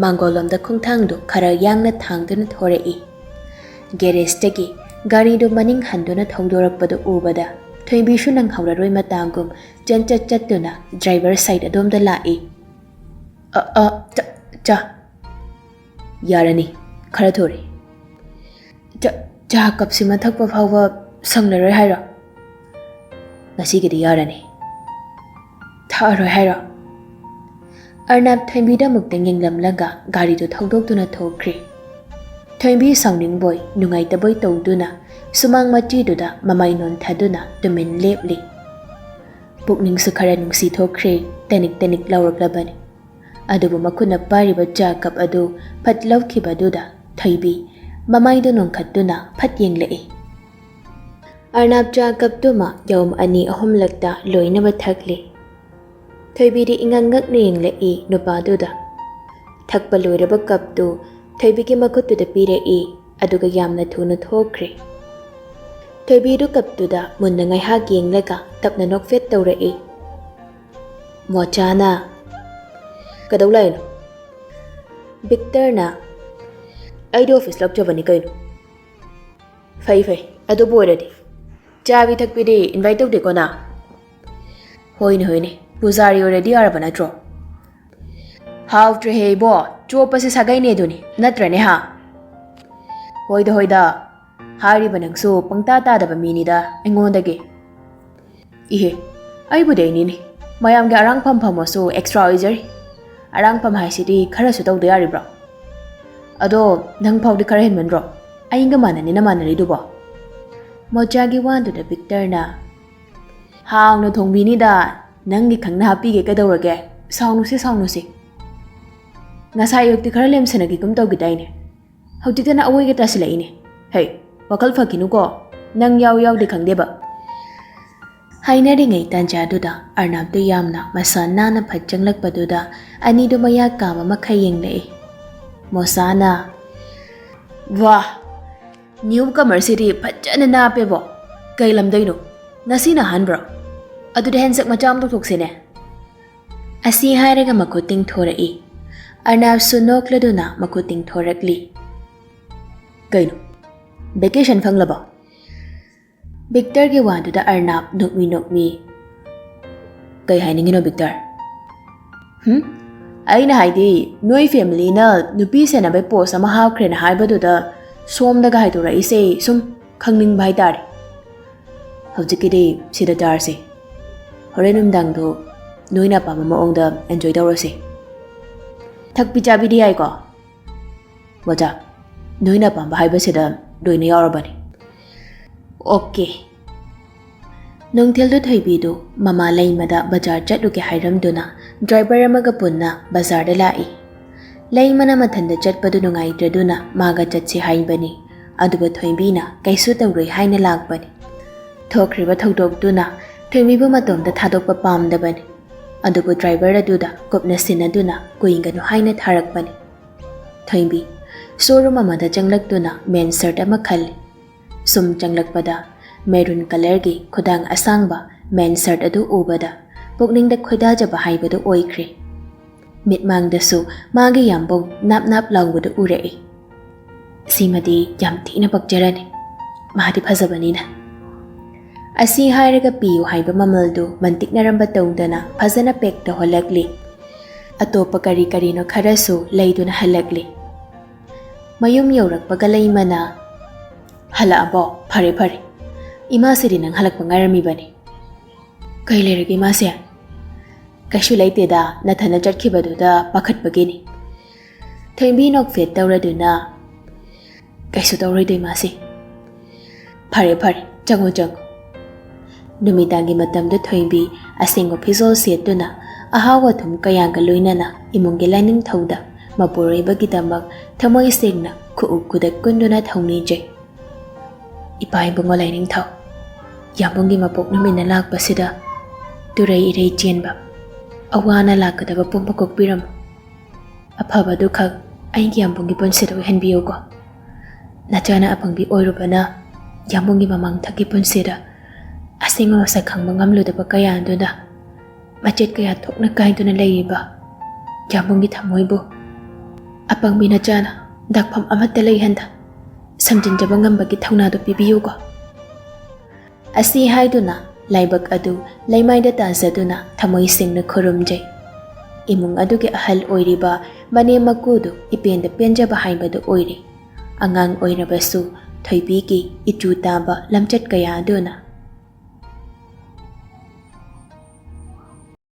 ꯃꯥꯡꯒꯣꯜꯂꯣꯝꯗ ꯈꯣꯡꯊꯥꯡꯗꯨ ꯈꯔ ꯌꯥꯡꯅ ꯊꯥꯡꯗꯨꯅ ꯊꯣꯔꯛꯏ꯫ ꯒꯦꯔꯦꯖꯇꯒꯤ ꯒꯥꯔꯤꯗꯨ ꯃꯅꯤꯡ ꯍꯟꯗꯨꯅ ꯊꯧꯗꯣꯔꯛꯄꯗꯨ ꯎꯕꯗ ꯊꯣꯏꯕꯤꯁꯨ ꯅꯪꯍꯧꯔꯔꯣꯏ ꯃꯇꯥꯒꯨꯝ ꯆꯦꯟꯆꯠ ꯆꯠꯇꯨꯅ ꯗ꯭ꯔꯥꯏꯚꯔ ꯁꯥꯏꯠ ꯑꯗꯣꯝꯗ ꯂꯥꯛꯏ꯫ "ꯑ, ꯑ, ꯆꯥ, ꯆꯥ꯫" "ꯌꯥꯔꯅꯤ, ꯈꯔ ꯊꯨꯔꯦ꯫ ꯆꯥ, ꯆꯥ ꯀꯞꯁꯤꯃ ꯊꯛꯄ ꯐꯥꯎꯕ ꯁꯪꯂꯔꯣꯏ ꯍꯥꯏꯔꯣ? ꯉꯁꯤꯒꯤꯗꯤ ꯌꯥꯔꯅꯤ꯫ ꯊꯛꯑꯔꯣꯏ ꯍꯥꯏꯔꯣ?" ꯑꯔꯅꯥꯞ ꯊꯣꯏꯕꯤꯗ ꯑꯃꯨꯛꯇꯪ ꯌꯦꯡꯂꯝꯂꯒ ꯒꯥꯔꯤꯗꯨ ꯊꯧꯗꯣꯛꯇꯨꯅ ꯊꯣꯛꯈ꯭ꯔꯦ꯫ ꯊꯣꯏꯕꯤ ꯁꯥꯎꯅꯤꯡꯕꯣꯏ ꯅꯨꯡꯉꯥꯏꯇꯕꯣꯏ ꯇꯧꯗꯨꯅ ꯁꯨꯃꯥꯡ ꯃꯆꯤꯗꯨꯗ ꯃꯃꯥꯏ ꯅꯣꯟꯊꯗꯨꯅ ꯇꯨꯃꯤꯟ ꯂꯦꯞꯂꯤ꯫ ꯄꯨꯛꯅꯤꯡꯁꯨ ꯈꯔ ꯅꯨꯡꯁꯤ ꯊꯣꯛꯈ꯭ꯔꯦ, ꯇꯅꯤꯛ ꯇꯅꯤꯛ ꯂꯥꯎꯔꯛꯂꯕꯅꯤ꯫ ꯑꯗꯨꯕꯨ ꯃꯈꯨꯠꯅ ꯄꯥꯏꯔꯤꯕ ꯆꯥ ꯀꯞ ꯑꯗꯨ ꯐꯠ ꯂꯧꯈꯤꯕꯗꯨꯗ ꯊꯣꯏꯕꯤ ꯃꯃꯥꯏꯗꯨ ꯅꯣꯟꯈꯠꯇꯨꯅ ꯐꯠ ꯌꯦꯡꯂꯛꯏ꯫ ꯑꯔꯅꯥꯞ ꯆꯥ ꯀꯞꯇꯨꯃ ꯌꯥꯎꯝ ꯑꯅꯤ ꯑꯍꯨꯝꯂꯛꯇ ꯂꯣꯏꯅꯕ ꯊꯛꯂꯤ꯫ ꯊꯣꯏꯕꯤꯗꯤ ꯏꯉꯛ ꯉꯛꯅ ꯌꯦꯡꯂꯛꯏ ꯅꯨꯄꯥꯗꯨꯗ꯫ ꯊꯛꯄ ꯂꯣꯏꯔꯕ ꯀꯞꯇꯨ ꯊꯣꯏꯕꯤꯒꯤ ꯃꯈꯨꯠꯇꯨꯗ ꯄꯤꯔꯛꯏ, ꯑꯗꯨꯒ ꯌꯥꯝꯅ ꯊꯨꯅ ꯊꯣꯛꯈ꯭ꯔꯦ꯫ ꯊꯣꯏꯕꯤꯗꯨ ꯀꯞꯇꯨꯗ ꯃꯨꯟꯅ ꯉꯥꯏꯍꯥꯛ ꯌꯦꯡꯂꯒ ꯇꯞꯅ ꯅꯣꯛꯐꯦꯠ ꯇꯧꯔꯛꯏ꯫ "ꯃꯣꯆꯥꯅ?" "ꯀꯩꯗꯧ ꯂꯥꯛꯏꯅꯣ?" ꯕꯤꯛꯇꯔꯅ, "ꯑꯩꯗꯤ ꯑꯣꯐꯤꯁ ꯂꯥꯛꯆꯕꯅꯤ ꯀꯩꯅꯣ꯫" "ꯐꯩ ꯐꯩ, ꯑꯗꯨꯕꯨ ꯑꯣꯏꯔꯗꯤ꯫ ꯆꯥꯕꯤ ꯊꯛꯄꯤꯗꯤ ꯏꯟꯚꯥꯏꯠ ꯇꯧꯗꯦꯀꯣ ꯅ? ꯍꯣꯏꯅꯦ ꯍꯣꯏꯅꯦ, ꯄꯨꯖꯥꯔꯤ ꯑꯣꯏꯔꯗꯤ ꯌꯥꯔꯕ ꯅꯠꯇ꯭ꯔꯣ? ꯍꯥꯎꯇ꯭ꯔꯦꯍꯦ ꯏꯕꯣ, ꯆꯣꯞꯄꯁꯦ ꯁꯥꯒꯩꯅꯦ ꯑꯗꯨꯅꯤ, ꯅꯠꯇ꯭ꯔꯅꯦ ꯍꯥ? ꯍꯣꯏꯗ ꯍꯣꯏꯗ, ꯍꯥꯏꯔꯤꯕ ꯅꯪꯁꯨ ꯄꯪꯇꯥ ꯇꯥꯗꯕ ꯃꯤꯅꯤꯗ ꯑꯩꯉꯣꯟꯗꯒꯤ꯫ ꯏꯍꯦ, ꯑꯩꯕꯨꯗꯤ ꯑꯩꯅꯤꯅꯦ, ꯃꯌꯥꯝꯒꯤ ꯑꯔꯥꯡꯐꯝ ꯐꯝꯃꯁꯨ ꯑꯦꯛꯁꯇ꯭ꯔꯥ ꯑꯣꯏꯖꯔꯤ꯫ ꯑꯔꯥꯡꯐꯝ ꯍꯥꯏꯁꯤꯗꯤ ꯈꯔꯁꯨ ꯇꯧꯗ ꯌꯥꯔꯤꯕ꯭ꯔꯣ? ꯑꯗꯣ ꯅꯪ ꯐꯥꯎꯗꯤ ꯈꯔ ꯍꯦꯟꯃꯟꯗ꯭ꯔꯣ? ꯑꯩꯒ ꯃꯥꯟꯅꯅꯤꯅ ꯃꯥꯟꯅꯔꯤꯗꯨꯕꯣ? ꯃꯣꯆꯥꯒꯤ ꯋꯥꯗꯨꯗ ꯚꯤꯛꯇꯔꯅ, ꯍꯥꯎꯅ ꯊꯣꯡꯕꯤꯅꯤꯗ, ꯅꯪꯒꯤ ꯈꯪꯅ ꯍꯥꯞꯄꯤꯒꯦ ꯀꯩꯗꯧꯔꯒꯦ? ꯁꯥꯎꯅꯨꯁꯦ ꯁꯥꯎꯅꯨꯁꯦ꯫ ꯉꯁꯥꯏ ꯑꯌꯨꯛꯇꯤ ꯈꯔ ꯂꯦꯝꯁꯟꯅꯈꯤꯒꯨꯝ ꯇꯧꯈꯤꯗꯥꯏꯅꯦ? ꯍꯧꯖꯤꯛꯇꯅ ꯑꯋꯣꯏꯒ ꯇꯥꯁꯤꯜꯂꯛꯏꯅꯦ꯫ ꯍꯩ, ꯋꯥꯈꯜ ꯐꯈꯤꯅꯨꯀꯣ, ꯅꯪ ꯌꯥꯎ ꯌꯥꯎꯗꯦ ꯈꯪꯗꯦꯕ꯫ ꯍꯥꯏꯅꯔꯤꯉꯩ ꯇꯥꯟꯖꯥꯗꯨꯗ ꯑꯔꯅꯥꯞꯇꯨ ꯌꯥꯝꯅ ꯃꯁꯥ ꯅꯥꯟꯅ ꯐꯠ ꯆꯪꯂꯛꯄꯗꯨꯗ ꯑꯅꯤꯗꯨ ꯃꯌꯥ ꯀꯥꯕ ꯃꯈꯩ ꯌꯦꯡꯂꯛꯏ꯫ ꯃꯣꯁꯥꯅ, ꯋꯥ, ꯅ꯭ꯌꯨ ꯀꯃꯔꯁꯤꯗꯤ ꯐꯖꯅ ꯅꯥꯞꯄꯦꯕꯣ꯫ ꯀꯩ ꯂꯝꯗꯩꯅꯣ? ꯉꯁꯤꯅ ꯑꯍꯥꯟꯕ꯭ꯔꯣ? ꯑꯗꯨꯗꯤ ꯍꯦꯟꯁꯦꯛ ꯃꯆꯥ ꯑꯃ ꯇꯧꯊꯣꯛꯁꯤꯅꯦ꯫ ꯑꯁꯤ ꯍꯥꯏꯔꯒ ꯃꯈꯨꯠ ꯇꯤꯡꯊꯣꯔꯛꯏ꯫ ꯑꯔꯅꯥꯞꯁꯨ ꯅꯣꯛꯂꯗꯨꯅ ꯃꯈꯨꯠ ꯇꯤꯡꯊꯣꯔꯛꯂꯤ꯫ ꯀꯩꯅꯣ? ꯚꯦꯀꯦꯁꯟ ꯐꯪꯂꯕꯣ? ꯚꯤꯛꯇꯔꯒꯤ ꯋꯥꯗꯨꯗ ꯑꯔꯅꯥꯞ ꯅꯣꯛꯃꯤ ꯅꯣꯛꯃꯤ, ꯀꯩ ꯍꯥꯏꯅꯤꯡꯉꯤꯅꯣ ꯚꯤꯛꯇꯔ? ꯍꯨꯝ? ꯑꯩꯅ ꯍꯥꯏꯗꯤ, ꯅꯣꯏ ꯐꯦꯃꯤꯂꯤꯅ ꯅꯨꯄꯤ ꯁꯦꯟꯅꯕꯩ ꯄꯣꯁ ꯑꯃ ꯍꯥꯞꯈ꯭ꯔꯦꯅ ꯍꯥꯏꯕꯗꯨꯗ ꯁꯣꯝꯗꯒ ꯍꯥꯏꯗꯣꯔꯛꯏꯁꯦ ꯁꯨꯝ ꯈꯪꯅꯤꯡꯕ ꯍꯥꯏꯇꯥꯔꯦ꯫ ꯍꯧꯖꯤꯛꯀꯤꯗꯤ ꯁꯤꯗ ꯆꯥꯔꯁꯤ꯫ ꯍꯣꯔꯦꯟ ꯅꯨꯃꯤꯗꯥꯡꯗꯣ ꯅꯣꯏꯅ ꯑꯄꯥꯝꯕ ꯃꯑꯣꯡꯗ ꯑꯦꯟꯖꯣꯏ ꯇꯧꯔꯁꯤ꯫ ꯊꯛꯄꯤ ꯆꯥꯕꯤꯗꯤ ꯌꯥꯏꯀꯣ? ꯃꯣꯆꯥ, ꯅꯣꯏꯅ ꯑꯄꯥꯝꯕ ꯍꯥꯏꯕꯁꯤꯗ ꯂꯣꯏꯅ ꯌꯥꯎꯔꯕꯅꯤ꯫ ꯑꯣꯀꯦ꯫ ꯅꯨꯡꯊꯤꯜꯗꯨ ꯊꯣꯏꯕꯤꯗꯨ ꯃꯃꯥ ꯂꯩꯃꯗ ꯕꯖꯥꯔ ꯆꯠꯂꯨꯒꯦ ꯍꯥꯏꯔꯝꯗꯨꯅ ꯗ꯭ꯔꯥꯏꯚꯔ ꯑꯃꯒ ꯄꯨꯟꯅ ꯕꯖꯥꯔꯗ ꯂꯥꯛꯏ꯫ ꯂꯩꯃꯅ ꯃꯊꯟꯗ ꯆꯠꯄꯗꯨ ꯅꯨꯡꯉꯥꯏꯇ꯭ꯔꯗꯨꯅ ꯃꯥꯒ ꯆꯠꯁꯤ ꯍꯥꯏꯕꯅꯤ, ꯑꯗꯨꯕꯨ ꯊꯣꯏꯕꯤꯅ ꯀꯩꯁꯨ ꯇꯧꯔꯣꯏ ꯍꯥꯏꯅ ꯂꯥꯛꯄꯅꯤ꯫ ꯊꯣꯛꯈ꯭ꯔꯤꯕ ꯊꯧꯗꯣꯛꯇꯨꯅ ꯊꯣꯏꯕꯤꯕꯨ ꯃꯇꯣꯝꯇ ꯊꯥꯗꯣꯛꯄ ꯄꯥꯝꯗꯕꯅꯤ, ꯑꯗꯨꯕꯨ ꯗ꯭ꯔꯥꯏꯚꯔ ꯑꯗꯨꯗ ꯀꯨꯞꯅ ꯁꯤꯟꯅꯗꯨꯅ ꯀꯨꯏꯒꯅꯨ ꯍꯥꯏꯅ ꯊꯥꯔꯛꯄꯅꯤ꯫ ꯊꯣꯏꯕꯤ, ꯁꯣꯔꯨꯝ ꯑꯃꯗ ꯆꯪꯂꯛꯇꯨꯅ ꯃꯦꯟ ꯁꯔꯠ ꯑꯃ ꯈꯜꯂꯤ꯫ ꯁꯨꯝ ꯆꯪꯂꯛꯄꯗ ꯃꯦꯔꯨꯟ ꯀꯂꯔꯒꯤ ꯈꯨꯗꯥꯡ ꯑꯁꯥꯡꯕ ꯃꯦꯟ ꯁꯔꯠ ꯑꯗꯨ ꯎꯕꯗ ꯄꯨꯛꯅꯤꯡꯗ ꯈꯣꯏꯗꯥꯖꯕ ꯍꯥꯏꯕꯗꯨ ꯑꯣꯏꯈ꯭ꯔꯦ꯫ ꯃꯤꯠꯃꯥꯡꯗꯁꯨ ꯃꯥꯒꯤ ꯌꯥꯝꯕꯨꯡ ꯅꯥꯞ ꯅꯥꯞ ꯂꯥꯎꯕꯗꯨ ꯎꯔꯛꯏ꯫ ꯁꯤꯃꯗꯤ ꯌꯥꯝ ꯊꯤꯅ ꯄꯛꯆꯔꯅꯤ, ꯃꯥꯗꯤ ꯐꯖꯕꯅꯤꯅ꯫ ꯑꯁꯤ ꯍꯥꯏꯔꯒ ꯄꯤꯌꯨ ꯍꯥꯏꯕ ꯃꯃꯜꯗꯨ ꯃꯟꯇꯤꯛꯅꯔꯝꯕ ꯇꯧꯗꯅ ꯐꯖꯅ ꯄꯦꯛ ꯇꯧꯍꯜꯂꯛꯂꯤ꯫ ꯑꯇꯣꯞꯄ ꯀꯔꯤ ꯀꯔꯤꯅꯣ ꯈꯔꯁꯨ ꯂꯩꯗꯨꯅ ꯍꯜꯂꯛꯂꯤ꯫ ꯃꯌꯨꯝ ꯌꯧꯔꯛꯄꯒ ꯂꯩꯃꯅ, "ꯍꯜꯂꯛꯑꯕꯣ? ꯐꯔꯦ ꯐꯔꯦ꯫ ꯏꯃꯥꯁꯤꯗꯤ ꯅꯪ ꯍꯜꯂꯛꯄ ꯉꯥꯏꯔꯝꯃꯤꯕꯅꯤ꯫ ꯀꯩ ꯂꯩꯔꯒꯦ ꯏꯃꯥꯁꯦ?" "ꯀꯩꯁꯨ ꯂꯩꯇꯦꯗ, ꯅꯊꯟꯅ ꯆꯠꯈꯤꯕꯗꯨꯗ ꯄꯥꯈꯠꯄꯒꯤꯅꯤ꯫" ꯊꯣꯏꯕꯤ ꯅꯣꯛꯐꯦꯠ ꯇꯧꯔꯗꯨꯅ, "ꯀꯩꯁꯨ ꯇꯧꯔꯣꯏꯗ ꯏꯃꯥꯁꯦ꯫ ꯐꯔꯦ ꯐꯔꯦ, ꯆꯪꯉꯣ ꯆꯪꯉꯣ꯫" ꯅꯨꯃꯤꯗꯥꯡꯒꯤ ꯃꯇꯝꯗ ꯊꯣꯏꯕꯤ ꯑꯁꯦꯡꯕ ꯐꯤꯖꯣꯜ ꯁꯦꯠꯇꯨꯅ ꯑꯍꯥꯎ ꯑꯊꯨꯝ ꯀꯌꯥꯒ ꯂꯣꯏꯅꯅ ꯏꯃꯨꯡꯒꯤ ꯂꯥꯏꯅꯤꯡꯊꯧꯗ ꯃꯄꯨꯔꯣꯏꯕꯒꯤꯗꯃꯛ ꯊꯃꯣꯏ ꯁꯦꯡꯅ ꯈꯨꯎ ꯈꯨꯗꯛ ꯀꯨꯟꯗꯨꯅ ꯊꯧꯅꯤꯖꯩ꯫ "ꯏꯄꯥ ꯏꯕꯨꯡꯉꯣ ꯂꯥꯏꯅꯤꯡꯊꯧ, ꯌꯥꯝꯕꯨꯡꯒꯤ ꯃꯄꯣꯛ ꯅꯨꯃꯤꯠꯅ ꯂꯥꯛꯄꯁꯤꯗ ꯇꯨꯔꯩ ꯏꯔꯩ ꯆꯦꯟꯕ, ꯑꯋꯥꯅ ꯂꯥꯛꯀꯗꯕ ꯄꯨꯝꯕ ꯀꯣꯛꯄꯤꯔꯝꯃꯨ꯫ ꯑꯐꯕꯗꯨꯈꯛ ꯑꯩꯒꯤ ꯌꯥꯝꯕꯨꯡꯒꯤ ꯄꯨꯟꯁꯤꯗ ꯑꯣꯏꯍꯟꯕꯤꯌꯨꯀꯣ꯫ ꯅꯆꯥꯅ ꯑꯄꯪꯕꯤ ꯑꯣꯏꯔꯨꯕꯅ ꯌꯥꯝꯕꯨꯡꯒꯤ ꯃꯃꯥꯡꯊꯛꯀꯤ ꯄꯨꯟꯁꯤꯗ ꯑꯁꯦꯡꯕ ꯃꯁꯛ ꯈꯪꯕ ꯉꯝꯂꯨꯗꯕ ꯀꯌꯥ ꯑꯗꯨꯅ ꯃꯆꯦꯠ ꯀꯌꯥ ꯊꯣꯛꯅ ꯀꯥꯏꯗꯨꯅ ꯂꯩꯔꯤꯕ ꯌꯥꯝꯕꯨꯡꯒꯤ ꯊꯃꯣꯏꯕꯨ ꯑꯄꯪꯕꯤ ꯅꯆꯥꯅ ꯗꯥꯛꯐꯝ ꯑꯃꯠꯇ ꯂꯩꯍꯟꯗ ꯁꯝꯖꯤꯟꯖꯕ ꯉꯝꯕꯒꯤ ꯊꯧꯅꯥꯗꯨ ꯄꯤꯕꯤꯌꯨꯀꯣ꯫" ꯑꯁꯤ ꯍꯥꯏꯗꯨꯅ ꯂꯥꯏꯕꯛ ꯑꯗꯨ ꯂꯩꯃꯥꯏꯗ ꯇꯥꯖꯗꯨꯅ ꯊꯃꯣꯏ ꯁꯦꯡꯅ ꯈꯨꯔꯨꯝꯖꯩ꯫ ꯏꯃꯨꯡ ꯑꯗꯨꯒꯤ ꯑꯍꯜ ꯑꯣꯏꯔꯤꯕ ꯃꯅꯦꯝ ꯃꯀꯨꯗꯨ ꯏꯄꯦꯟꯗ ꯄꯦꯟꯖꯕ ꯍꯥꯏꯕꯗꯨ ꯑꯣꯏꯔꯦ꯫ ꯑꯉꯥꯡ ꯑꯣꯏꯔꯕꯁꯨ ꯊꯣꯏꯕꯤꯒꯤ ꯏꯆꯨ ꯇꯥꯕ ꯂꯝꯆꯠ ꯀꯌꯥ ꯑꯗꯨꯅ